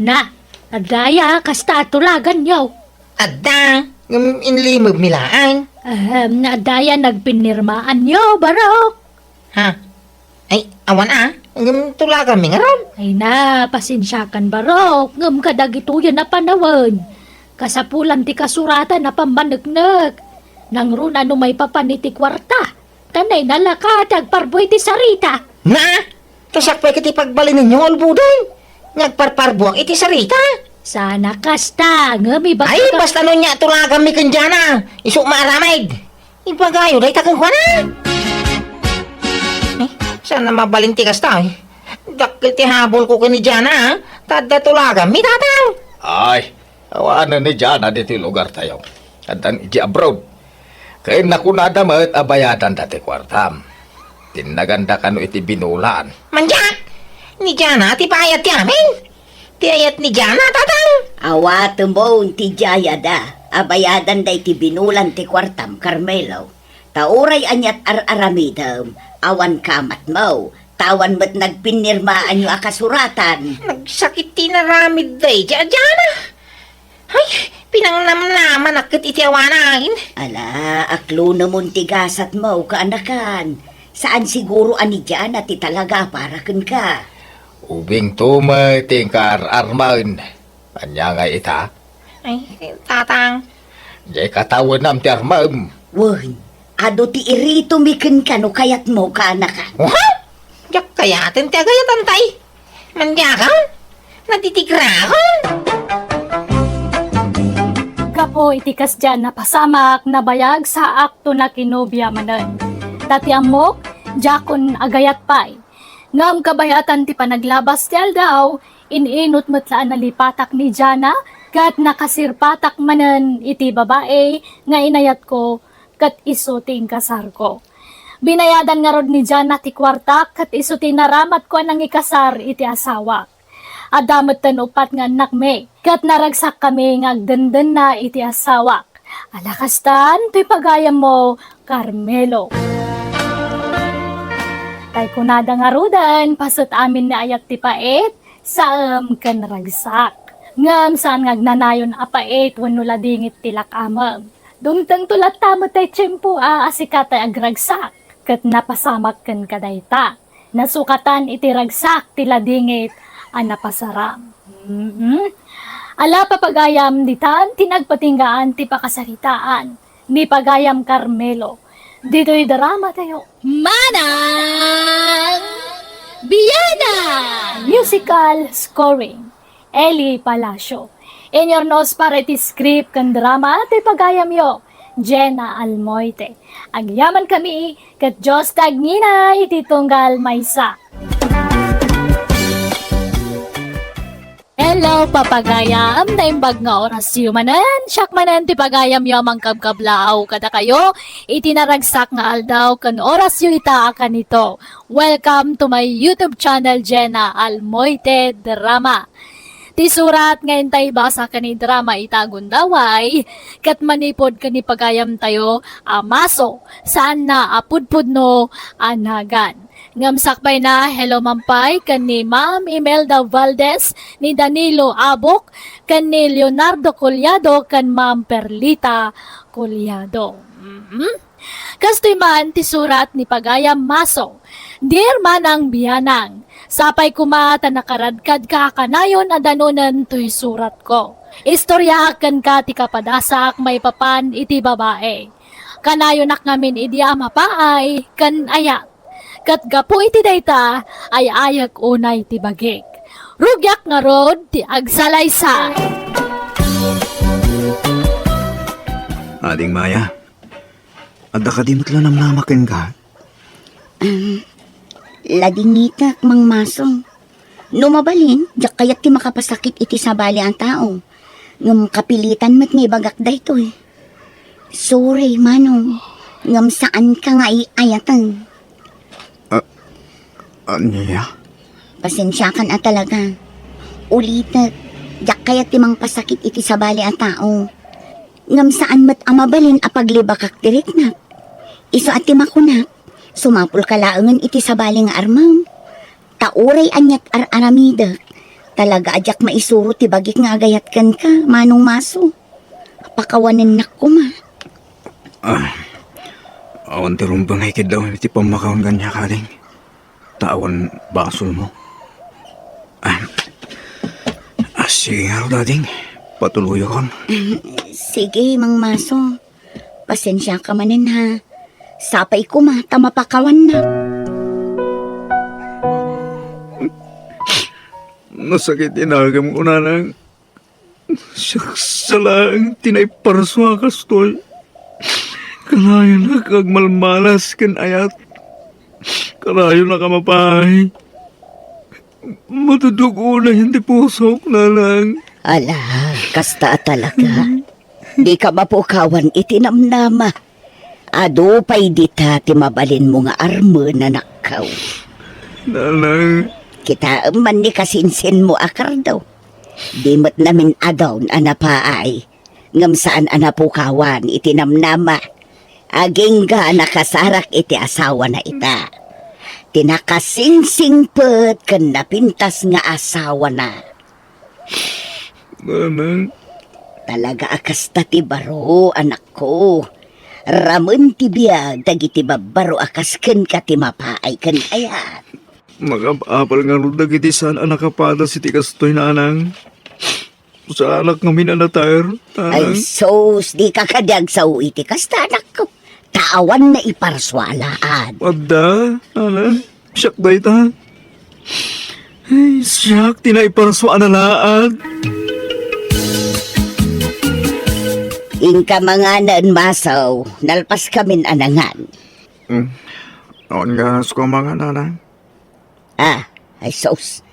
Na, adda aya kasta a tulaganyo? Adda, ngem inlimebmi laeng. Ahem, adda aya nagpinirmaanyo, Barok? Ha? Ay, awan a, ngem tulaganmi ngarud. Ay na, pasensiakan, Barok, ngem kadagitoyen a panawen, kasapulan ti kasuratan a pammaneknek. Nangruna no maipapan iti kuarta, ta nainalaka ti agparbo iti sarita. Na, ta siak pay ket ipagbalinenyo nga ulboden nga agparparbuak iti sarita. Sana kasta, ngem ibagak. Ay, basta no nya tulaganmi ken Jana, isu maaramid. Ibagayo dayta kenkuana. Eh, saan na mabalin ti kasta, eh? Dakkel ti habol ko ken ni Jana, ah. Ta adda tulaganmi, tatang. Ay, awanen ni Jana ditoy lugar tayo. Addan iti abroad. Ken nakunada met a bayadanda ti kuartam. Tinnaganda kano iti binulan. Mandiak! Ni Jana ti paayat ti amin? Ti ayat ni Jana, tatang? Awatemon ti jayada a bayadan daytoy binulan ti kuartam, Carmelo. Ta uray aniat ar-aramidem, awan kamatmo, ta awan met nagpinirmaanyo a kasuratan. Nagsakit ti inaramid daydi a Jana. Ay, pinangnamnamanak ket iti awanan. Ala, aklonemon ti gasatmo, kaanakan. Saan siguro a ni Jana ti talaga para kenka. Ubingto met ti inkaar-armen. Ania nga ita? Ay, tatang. Diay katawenam ti armem. Wen, adu ti iritomi kenka no kayatmo, kaanakan. Oha? Diak kayaten ti agayatan tay. Mandiakon? Natitigrakon? Gapu iti kasdiay a napasamak, nabayag saak to nakinobia manen. Ta ti ammok, diakon agayat pay. Ngem kabayatan ti panaglabas ti aldaw, in-inut met la a nalipatak ni Jana, ket nakasirpatak manen iti babai nga inayatko, ket isu ti inkasarko. Binayadan ngarud ni Jana ti kuartak, ket isu ti naramatko a nangikasar iti asawak. Adda metten uppat nga annakmi, ket naragsakkami nga agdendenna iti asawak. Ala kastan, toy pagayammo, Carmelo. Tay kunada ngaruden, paset amin ni ayat ti pait, saem ken ragsak. Ngem saan nga agnanayon a pait wenno ladingit ti lakamem. Dumtengto latta met tay tiempo a, a sika tay agragsak, ket napasamak kenka dayta. Nasukatan iti ragsak ti ladingit a napasaram. Mm-mm. Ala, papagayam, ditan ti nagpatinggaan ti pakasaritaan ni pagayam Carmelo. Ditoy drama tayo. Manang Biana! Musical scoring, Eli Palacio. Inyurnos para iti script ken drama ti pagayamyo, Jenna Almoite. Agyaman kami, ket Dios ti agngina iti tunggal maysa. Hello, papagayam! Naimbag nga orasyo manen, siak manen ti pagayamyo a mangkabkablaaw kadakayo iti naragsak nga aldaw ken orasyo ita a kanito. Welcome to my YouTube channel, Jenna Almoite Drama. Ti surat nga intay basa ken idrama ita a gundaway, ket manipud ken ni pagayamtayo a Maso, saanna a pudpudno a nagan. Ngem sakbayna, hello man pay ken ni Ma'am Imelda Valdez, ni Danilo Abok, ken ni Leonardo Collado, ken Ma'am Perlita Collado. Mhm. Kastoy man ti surat ni pagayam Maso, Dear Manang Bianang, sapay koma ta nakaradkadka a kanayon a danonen toy suratko. Istoriaak kenka ti kapadasak maipapan iti babai. Kanayonak ngamin idi a mapaay ken ayat. Ket gapu iti dayta, ay-ayek unay ti bagik. Rugiak ngarud ti agsalaysay. Ading Maya, adda kadi met la namnama kenka? Ladingitek, Mang Maso. No mabalin, diak kayat ti makapasakit iti sabali a tao. Ngem kapilitan met nga ibagak daytoy. Sorry, Manong. Ngem saanka nga ay-ayaten. Ah, ania? Pasensiakan a talaga. Ulitek, diak kayat ti mangpasakit iti sabali a tao. Ngem saan met a mabalin a paglibakak ti riknak. Isu a ti makunak, sumapulka laengen iti sabali nga armem. Ta uray aniat ar-aramidek, talaga a diak maisuro ti bagik nga agayat kenka, Manong Maso. Pakawanennak koma. Ah, awan ti rumbeng a ikiddaw iti pammakaon kaniak, ading. Ta awan basolmo. Ah, ah, sige ngarud, ading. Patuloyakon. Sige, Mang Maso. Pasensiaka manen, ha. Sapay koma ta mapakawannak. Nasakit ti nakemko, nanang. Siak sa laeng ti naiparsua a kastoy. Kanayonak nga agmalmalas ken ayat. Kanayonak a mapaay. Matudog unayen ti pusok, nanang. Ala, kasta a talaga. Dika mapukawan iti namnama. Adu pay dita ti mabalinmo nga armen, anakko. Nanang. Kitaem man ni kasinsinmo a kardo. Di met namin-adun a napaay, ngem saan a napukawan iti namnama. Agingga a nakasarak iti asawana ita. Ti nakasingsingpet ken napintas nga asawana. Nanang. Talaga a kasta ti baro, anakko. Ramen ti biag dagiti babbaro a kas kenka ti mapaay ken ayat. Makaapal ngarud dagiti saan a nakapadas iti kastoy, nanang. Saanak ngamin a nataer, nanang. Ay, sus, dika kadi agsao iti kasta, anakko. Ta awan naiparsua a laad. Adda, nanang. Siak dayta. Ay, siak ti naiparsua a laad. Inka manganen, Maso, nalpaskamin a nangan. Hmm. Awan nga asko a mangan, nanang. Ah, ay sus.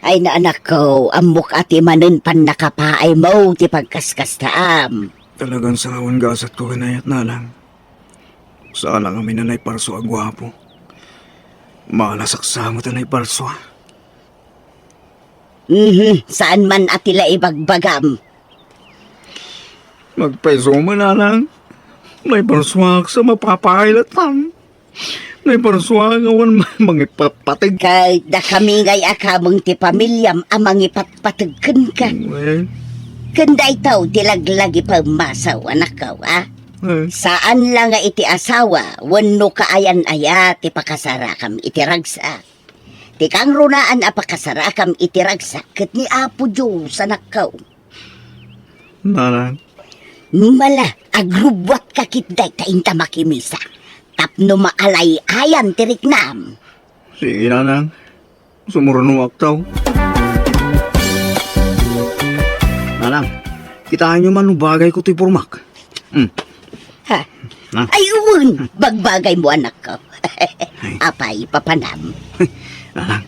Ay, naanakko, ammok a ti manen pannakapaaymo ti pagkaskastaam. Talagan sarawan gasatko ken ayat, nanang. Saanak ngamin a naiparsua a guapo. Malasaksa met a naiparsua. Mhm, saan man a ti la ibagbagam. Nagpayso man, Nanang. Naiparsuak sa mapapailatan. Naiparsuak nga awan ma-, mangipatpateg. Ket dakami ngay a kameng ti pamiliam a mangipatpateg kenka. Wen. Ken daytoy ti laglagipem, Maso, anakko, a? Eh. Saan la nga iti asawa wenno kaayan-aya ti pakasarakam iti ragsak. Ti kangrunaan a pakasarakam iti ragsak ket ni Apo Dios, anakko. Nanang. Mala, agrubbuatka ketdi ta inta makimisa. Tapno maalay-ayan ti riknam. Sige, Nanang. Sumurnuak taw. Nanang, kitaenyo man no bagayko ti pormak. Hmm. Ha? Na? Ay, wen, bagbagaymo, anakko. Ay. Apay, papanam? Nanang,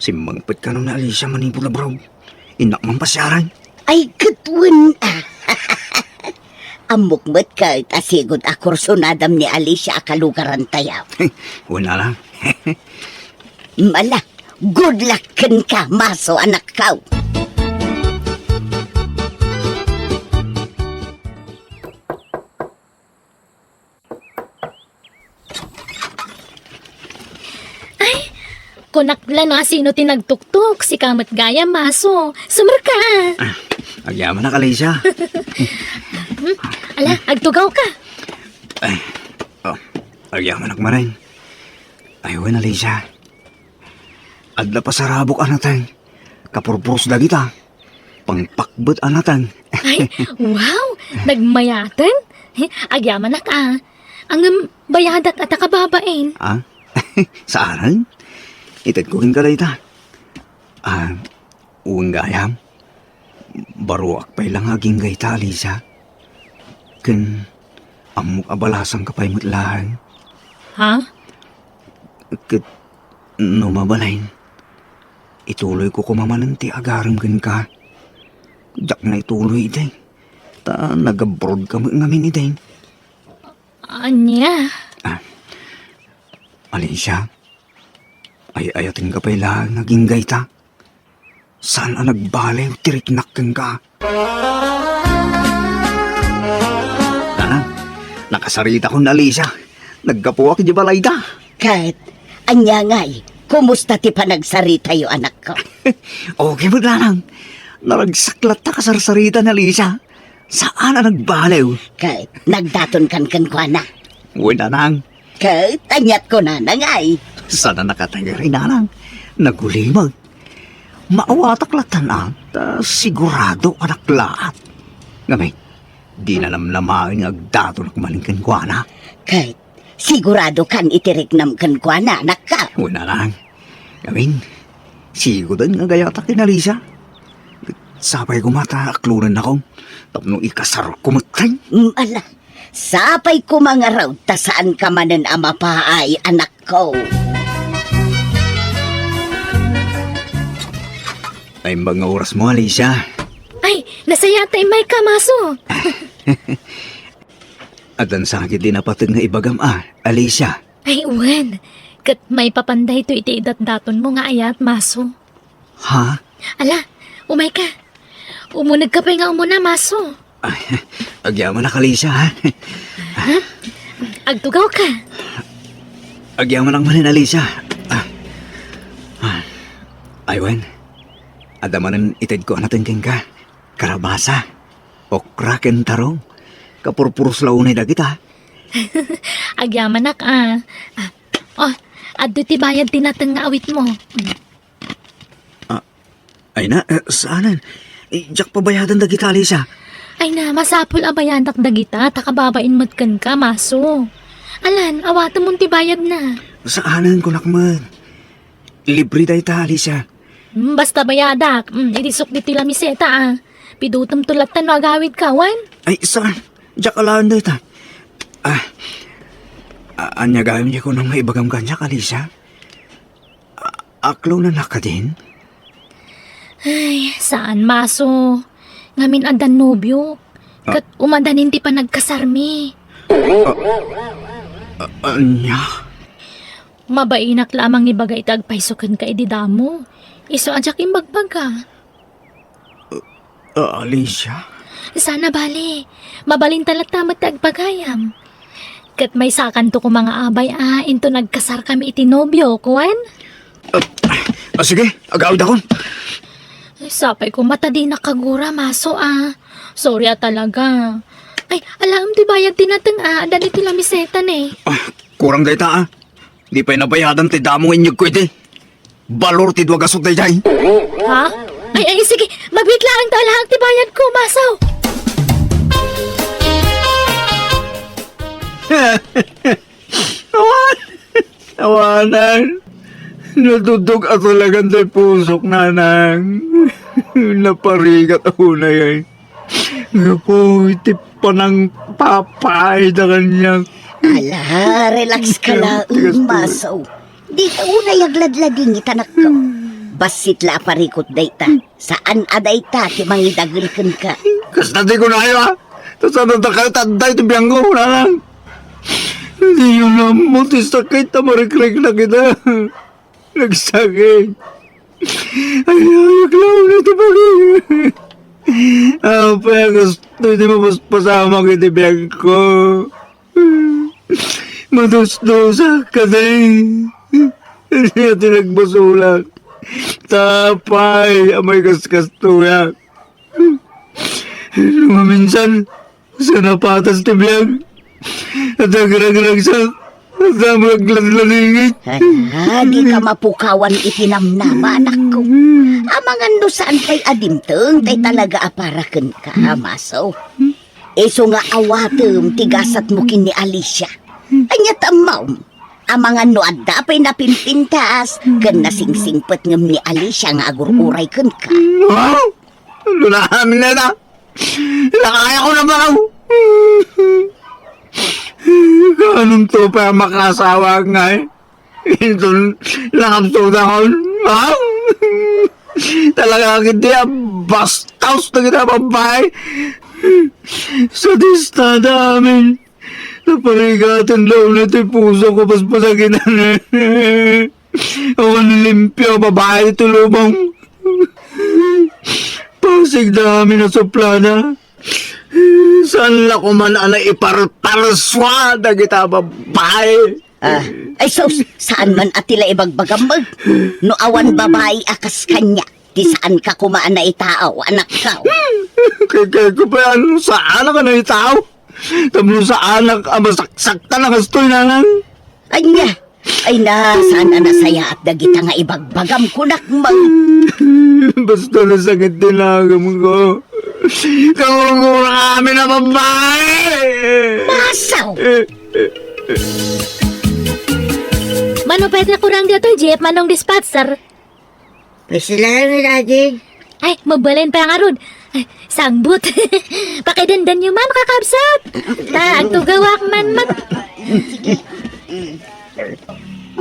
simmangpet kano ni Alicia manipud abroad. Innak man pasiaran. Ay, ket wen, a. Ammok met ket a sigud a kursunadam ni Alicia a kalugarantayo. Wen, Nanang. Mala, good luck kenka, Maso, anakko. Ay, kunak la no asino ti nagtuktok, sika met gayam, Maso. Sumrek ka. Ah, agyamanak, Alicia. Hmm, ala, agtugaw ka. Ay, oh, agyamanak manen. Ay, wen, Alicia. Adda pasarabok a nateng. Kapurpuros dagita. Pangpakbet a nateng. Ay, wow! Nagmayateng? Agyamanak a. Ngem bayadak a ta kababain. Ah? Saanen? Itedko kenka dayta. Ah, wen gayam. Baruak pay la nga aginggayta, Alicia. Ken ammok a balasangka pay met laeng. Ha? Ket no mabalin, ituloyko koma manen ti agarem kenka. Diak na ituloy idi. Ta nag-abroad ka met ngamin idi. Ania? Ah, Alicia, ay-ayatenka pay laeng nga aginggayta. Saan a nagbaliw ti riknak kenka? Nanang, nakasaritakon ni Alicia. Naggapuak idiay balayda. Ket, ania ngay, kumusta ti panagsaritayo, anakko? Okay met, Nanang. Naragsak latta kasarsarita ni Alicia. Saan a nagbaliw. Ket nagdatonkan kenkuana? Wen, Nanang. Ket aniat kunana ngay? Saan a nakatagari, Nanang. Nagulimag. Maawatak lattan a, ta sigurado a naklaat. Ngamin, dina namnamaen nga agdatonak manen kenkuana. Ket sigurado kan iti riknam kenkuana, anakko? Wen, Nanang. Ngamin, siguden nga agayatak ken Alicia. Sapay koma ta aklonennakon tapno ikasarko metten. Mm, ala, sapay koma ngarud ta saanka manen a mapaay, anakko. Naimbag nga orasmo, Alicia. Ay, nasayaat ta immayka, Maso. Addan sakit ti napateg nga ibagam a, Alicia. Ay, wen. Ket maipapan daytoy iti idatdatonmo nga ayat, Maso. Ha? Ala, umayka. Umunegka pay nga umuna, Maso. Ay, agyamanak, Alicia, ha? Ha? Agtugawka. Agyamanak manen, Alicia. Ah. Ah. Ay, wen. Adda manen itedko a nateng kenka. Kalabasa, okra ken tarong. Kapurpuros la unay dagita. Agyamanak a. Ah. Oh, adtoy ti bayad ti nateng nga awitmo. Mm. Ah, ay na, eh, saanen? Eh, diak pabayadan dagita, Alicia. Ay na, masapul a bayadak dagita, ta kababain met kenka, Maso. Alan, awatemon ti bayadna. Saanen, kunak met. Libre dayta, Alicia. Mm, basta bayadak. Mm, idisok ditoy lamiseta, ah. Pidutemto latta no agawidka, wen? Ay, saan? Diak alaen dayta. Ah, a-, ania gayam diay kunam nga ibagam kaniak, Alicia? A-, aklonennak kadin? Ay, saan, Maso. Ngamin addan nobio. Ah. Ket umadanin ti panagkasarmi. Ah, ah, ania? Mabainak la a mangibaga iti agpayso kenka idi damo. Isu a diak imbagbaga. Ah, Alicia? Sana bali, mabalinta latta met ti agpagayam. Ket maysakanto koma nga abay a inton agkasarkami iti nobio, kuen? Ah, ah, sige, agawidakon. Sapay koma ta dinak kagura, Maso, a. Sorry a talaga. Ay, alaem ti bayad ti nateng a, addan iti lamiseta ne. Ah, kurang dayta, a. Di pay nabayadan ti damo nga inyegko iti. Balor ti dua gasut daydiay. Ha? Ay, ay, sige. Mabiit laeng ta alaak ti bayadko, Maso. Awan! Awanan! Natudog a talagan ti pusok, nanang. Naparigat a unay ay. Gapu iti panangpapaayda kaniak. Ala, relax ka. Ikaw, laeng, tigas-tigas. Maso. Dika unay agladladingit, anakko. Bassit la a parikut dayta. Saan a dayta ti mangidagel kenka. Kasta ti kunayo, a. Ta saan a dakayo ti adda iti biangko, nanang. Diyo ammo ti sakit a marikriknak ita. Nagsakit. Ay, ay, aklawna ti bagay. Apay a kastoy ti mapaspasamak iti biagko. Madusdusak kadi. Ania ti nagbasolak? Sapay a maikaskastoyak. No maminsan, sa napatas ti biag, at agragragsak, at agladladingit. Ala, dika mapukawan iti namnama, anakko. Amangan no saan pay a dimteng, tay talaga a para kenka, Maso. Isu nga awatem ti gasatmo ken ni Alicia. Ania ti ammom? Amangan no adda pay napimpintas ken nasingsingpet ngem ni Alicia nga agur-uray kenka. Ah! Ano na amin na ita? Nakaya ko na ba? Kaanonto pay a makaasawa ngay? Inton nakapsudakon, ha? Talaga ketdi a bastos dagiti a babbai. Sadistada amin. Naparigaten la unay ti pusok a paspasakitan. Awan limpio a babbai ti lubong. Pasigda amin a suplada. Saan la koman a naiparparsua dagita a babbai. Ah, ay sus, saan man a ti la ibagbagam met? No awan babbai a kas kaniak, ti saanka koma a naitaaw, anakko. Kay, kay ko pay a no saanak a naitaaw. Tapno saanak a masaksaktan a kastoy, nanang. Ania? Ay na, saan a nasayaat dagita nga ibagbagam, kunak met. Basta nasakit ti nagamko. Kagurgurak amin a babbai! Maso! Mano pwede kurang dito, Jeep? Manong dispatcher? Pisilayan ni Daddy. Ay, mabalin pa ngarud. Ay, sangbut. Pakidendenyo man, kakabsat. Ta, agtugawak man mat.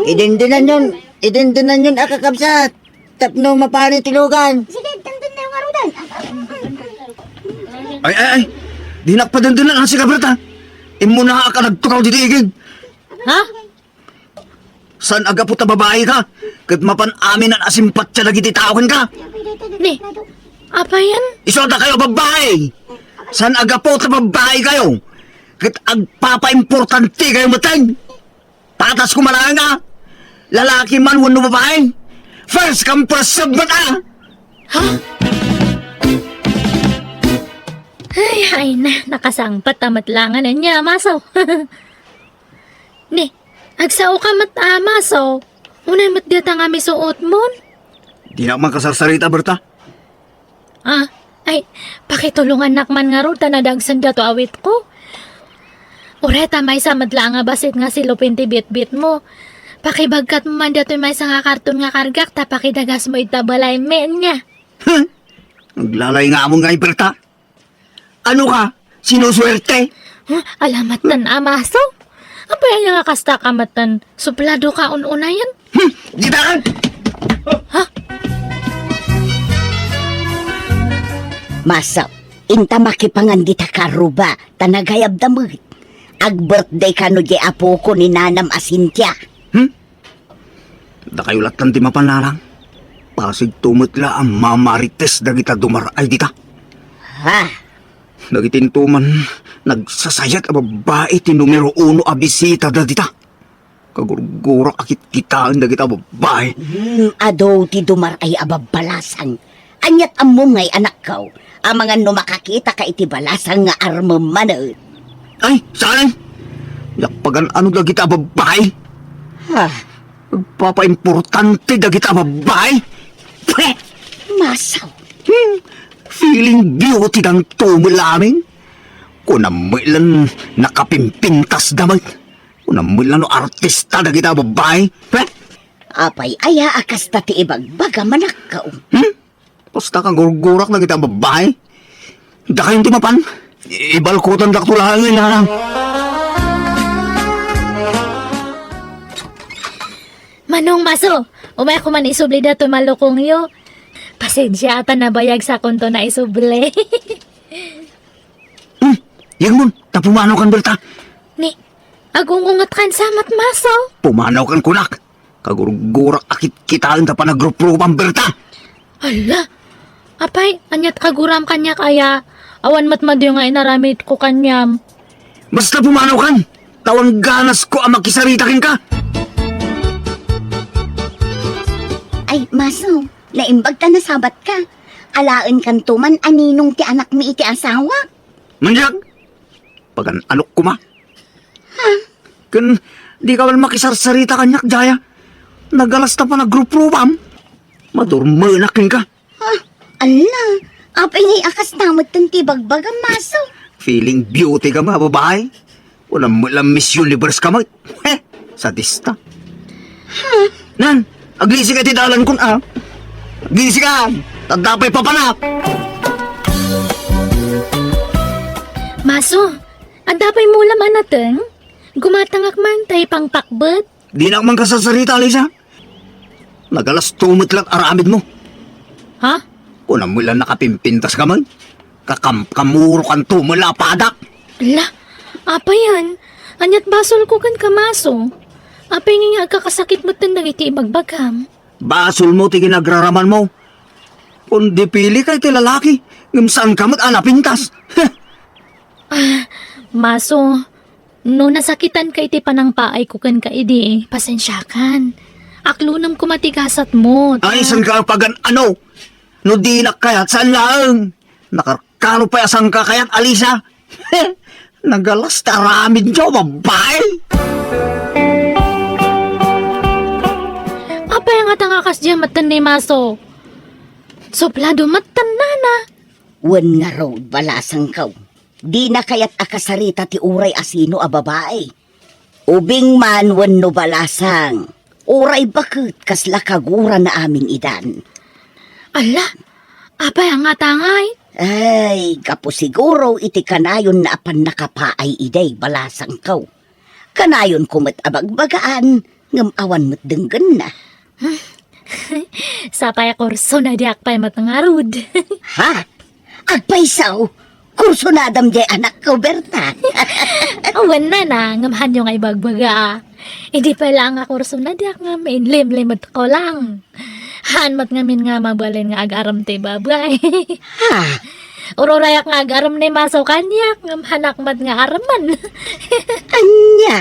Idendenan yon, idendenan yon a kakabsat. Tapno mapani ti lugan. Sige, denden na yung arudan. Ay, ay, ay. Dinak padendenan, a, si Gabriel, ta. Immunaak a nagtukaw ditoy igid. Ha? Saan a gapu ta babaika, ket mapan amin a simpatia dagiti tao kenka? Ni, apay yan? Isu a dakayo a babbai! Saan a gapu ta babbaikayo, ket agpapaimportantekayo metten? Patas koma laeng a, lalaki man wenno babai, first come, first serve met a! Ha? Ay, ay na, nakasangpet a met laeng a nia, Maso. Ni, agsaoka met a, Maso. Unay met dayta nga misuotmon. Dinak makasarsarita, Berta. Ah, ay, pakitulongannak man ngarud ta nadagsen daytoy awitko. Uray ta maysa met laeng a bassit nga silupin ti bitbitmo. Pakibagkatmo man daytoy maysa nga karton nga kargak ta pakidagasmo ita balaymi, ania. Huh? Aglalay nga amon nga, Berta. Ano ka? Sinusuwerte? Huh? Ala metten a, Maso. Apay aya nga kasta ka metten? Suplado ka un-unayen? Hmm, dita ka! Ha? Maso, inta makipangan dita karuba, ta nagayabda met. Ag-birthday kano di apoko ni Nanam a Cynthia. Hmm? Dakayo lattan ti mapan, nanang. Pasigto met la a mamarites dagita dumar-ay dita. Ha? Dagiti intoman, nagsasayat a babbai ti numero uno a bisita dagita. Kagurgurak a kitkitaen dagita babbai. Hmm, adu ti dumar-ay a babbalasang. Aniat ammom ngay, anakko? Amangan no makakitaka iti balasang nga armem manen. Ay, saan? Diak pagan-ano dagita babbai? Ha? Agpapaimportante dagita babbai? Pwet! Maso. Hmm, feeling beauty danto met laeng. Kunam met lan nakapimpintas da met. Kunam met lan no artista dagita babbai. Pwet! Apay aya a kasta ti ibagbaga, manakko? Hmm? Basta kagurgurak dagita babbai. Dakayon ti mapan. Ibalkotandakto laengen, nanang. Manong Maso, umayak man isubli datoy malukongyo. Pasensia ta nabayag sakonto naisubli. Hmm, yegmon, ta pumanaw kan Berta. Ni, agungunget kan samat, Maso. Pumanaw kan kunak. Kagurgurak a kitkitaen ta panagruprupan, Berta. Alla, apay, aniat kaguram kaniak aya? Awan met madi nga inaramidko kaniam. Basta pumanaw kan, ta awan ganasko a makisarita kenka. Ay, Maso, naimbag ta nasabatka. Alaenkanto man a ninong ti anakmi iti asawak. Manyak! Pagan-anok koma. Ha? Ken, dika man makisarsarita kaniak, Jaya. Nagalas ta panagrupruam. Madurmenak kenka. Ha? Alla, apay ngay a kasta metten ti bagbagam, Maso? Feeling beauty ka, mga babae. Kunam met lan Miss Universe ka met. He, sadista. Ha? Nan, aglisi ka iti dalan kun, ah. Aglisi ka, tadda pay papanak. Maso, adda pay mulam a nateng? Gumatangak man, tay pangpakbet. Dinak man kasarsarita, Alisa. Nagalas to met lan aramidmo. Ha? Kunam met lan nakapimpintas ka man. Kakamkamurokanto met la a padak. Ala, apayan? Aniat basolko kenka, Maso? Apay nga agkakasakit metten dagiti ibagbagam? Basolmo ti ginagraramanmo. Kun dipili ka iti lalaki, ngem saanka met a napintas. Heh! Ah, Maso, no nasakitanka iti panangpaayko kenka idi, pasensiakan. Aklonem koma ti gasatmo, ta- Ay, saan ka pagan-ano? No dinak kayat, saan laeng? Nakarkaro pay a saan ka kayat, Alisa? Nagalas ti aramidyo, babbai! Apay nga ta nga kasdiay metten ni Maso? Sublado metten, nana. Wen ngarud, balasangko. Dina kayat a kasarita ti uray asino a babai. Ubing man wenno balasang, uray baket kasla kagurana amin idan. Ala, apay a ngatangay? Ay, gapu siguro iti kanayonna a pannakapaay idiay balasangko. Kanayonko met a bagbagaan, ngem awan met denggenna. Sapay a kurso na diak pay met ngarud. Ha? Agpayso? Kurso nadam diay anakko, Berta? Awan na na, ngem hanyo nga ibagbaga. Idi pay laeng a kurso na diak ngem inlimlimetko lang. Haan met ngamin nga mabalin nga agarem ti babai. Ha? Ururayak nga agarem ni Maso kaniak, ngem haanak met nga aremen. Ania?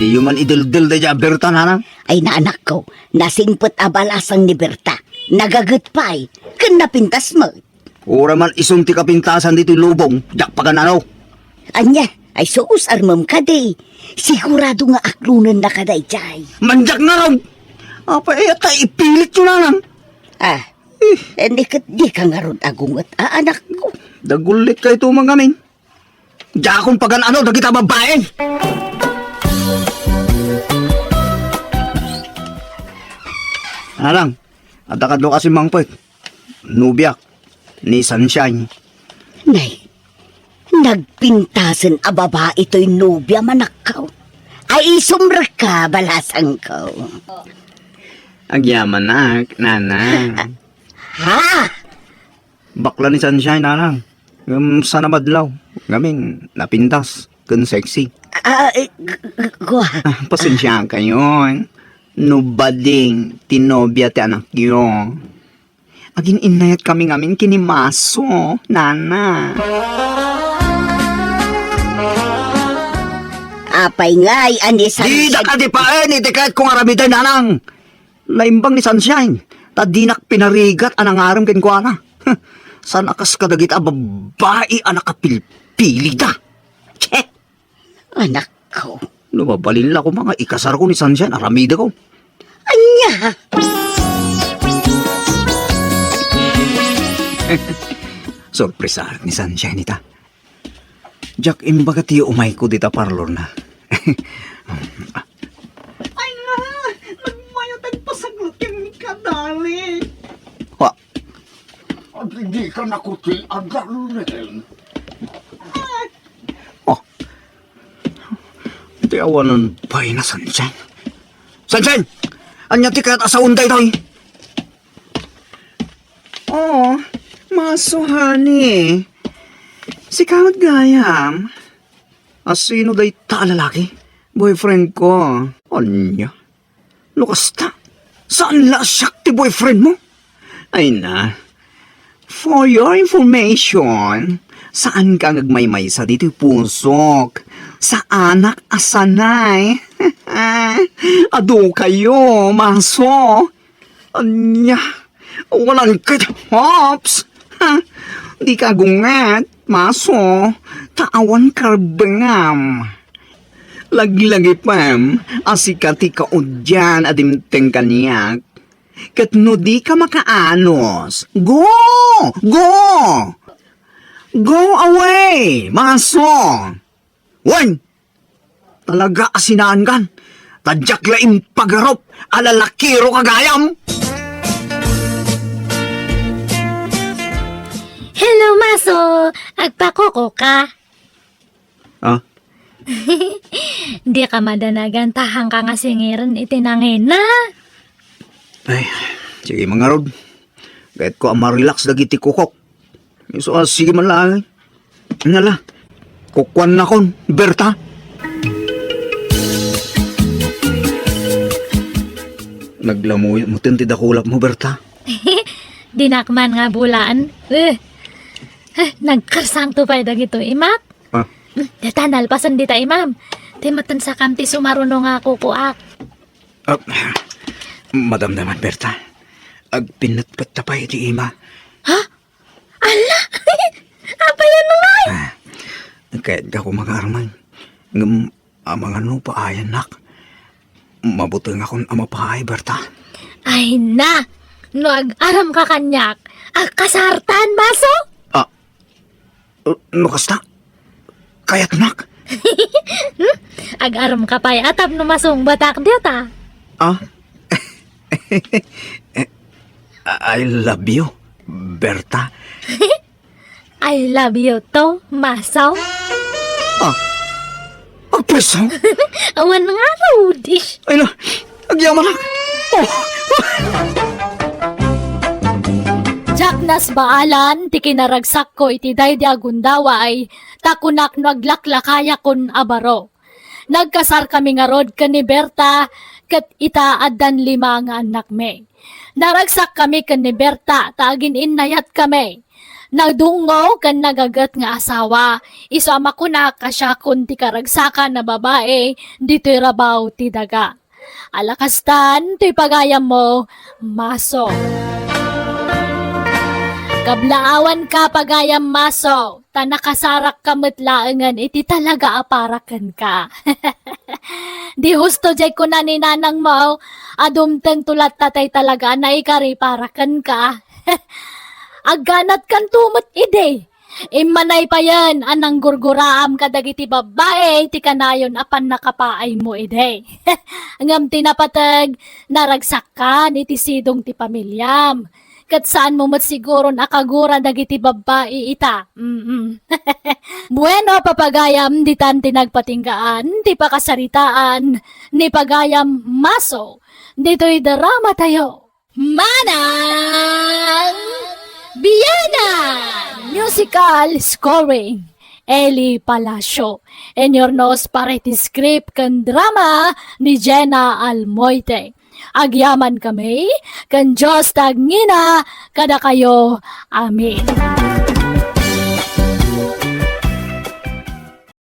Diyo man ideldel daydiay a Berta, nanang? Ay, anakko, nasingpet a balasang ni Berta. Nagaget pay, ken napintas met. Uray man isun ti kapintasan ditoy lubong, diak pagan-ano. Ania? Ay sus, armem kadi. Sigurado nga aklonennaka daydiay. Mandiak ngarud! Apay, aya ta ipilityo, nanang? Ah, eh, ni ket dika ngarud agunget a anakko. Dagulitkayto man ngamin. Diakon pagan-ano dagita babai! Nanang, adda kadlo kasi mangpet. Nobiak, ni Sunshine. Nay, nagpintasen a babai toy nobia, manakko. Ay, isumrekka, balasangko. Agyamanak, nanang. Ha? Bakla ni Sunshine, nanang. Ngem saan a madlaw. Ngamin, napintas. Ken sexy. Ah, eh, g-, g-, gua. Ah, pasensiakayon. No bading ti nobia ti anakyo. Agin-innayatkami ngamin ken ni Maso, nana. Apay ngay a ni San- Dida ka di paen iti kayatko nga aramiden, nanang. Naimbag ni Sunshine, ta dinak pinarigat a nangarem kenkuana. Saan a kas kadagita a babbai a nakapilpilida. Che! Anakko. No mabalin la koma nga ikasarko ni Sunshine, aramideko. Ania? Sorpresa ni Sunshine ita. Diak imbaga ti umayko dita parlorna. Ay nga, nagmayat agpasaglutin ni kadali. Wa. Adi di ka nakuti a darling. Oh. Ti awanan pay na Sunshine. Sunshine! Anya ti kayat a saon daytoy? Oh, Maso, honey. Sika met gayam. Asino dayta a lalaki? Boyfriend ko. Anya? No kasta, saan la a siak ti boyfriend mo? Ay na. For your information, saan ka nga agmaymaysa ditoy pusok. Saanak a sanay. Adu kayo, Maso. Anya, wanan ket hops. Ha? Di ka gunget, Maso. Ta awan karbengam. Laglagipem a sika ti kaudian a dimteng kaniak. Ket no di ka makaanos, go! Go! Go away, Maso! Wen! Talaga a sinaankan, ta diak la impagarup a lalakiro ka gayam! Hello, Maso! Agpakuko ka? Ah? Di ka madanagan ta haanka nga singiren iti nangina. Ay, sige, mangarud. Kayatko a marelax dagiti kukok. Isu a, sige man laeng. Nala, kukuannakon, Berta. Naglamuyot mo ti dakulap mo, Berta. Dinak man nga bulaan. Eh, eh, nagkarsangto pay dagito, imak. Ah. Hmm, deta, nalpasen dita, imam. Ti maten sakam ti sumaruno nga kukuak. Ah, madamdaman, Berta. Agpinnetpet ta pay iti ima. Ha? Ala! Apay a nunay? Ah, kayatko a magarman. Ngem, amangano paayannak? Mabutengakon a mapaay, Berta. Ay na! No ag-aramka kaniak, agkasartan, Maso? Ah, Uh, no kasta, kayatnak. Hmm? Ag-aramka pay a tapno masungbatak dita. Ah? I love you, Berta. I love you too, Maso. Ah? Agpreso? Awan nga, Rudish. Ay na, agyamanak. Oh. Diak nasbaalan ti kinaragsakko iti daydi a gundaway, ta kunak no aglaklakayakon a baro. Nagkasarkami ngarud ken ni Berta, ket ita addan lima nga annakmi. Naragsakkami ken ni Berta ta agin-innayatkami. Nadungngo ken nagaget nga asawa, isu a makunak a siakon ti karagsakan a babai ditoy rabaw ti daga. Ala kastan toy pagayammo, Maso. Kablaawanka, pagayam Maso, ta nakasarakka met laengen iti talaga a para kenka. Di husto diay kuna ni nanangmo a dumtengto latta tay talaga a naikari para kenka. Agganatkanto met idi. Immanay payen a nanggurguraam kadagiti babbai ti kanayon a pannakapaaymo idi. Ngem ti napateg, naragsakkan iti sidong ti pamiliam. Ket saanmo met siguron a kagura dagiti babbai ita. Mm. Bueno, papagayam, ditan ti nagpatinggaan ti pakasaritaan ni pagayam Maso ditoy drama tayo. Manang Biyanan! Musical scoring, Eli Palacio. Inurnos para iti script ken drama ni Jenna Almoite. Agyamankami ken Dios ti agngina kadakayo. Amen.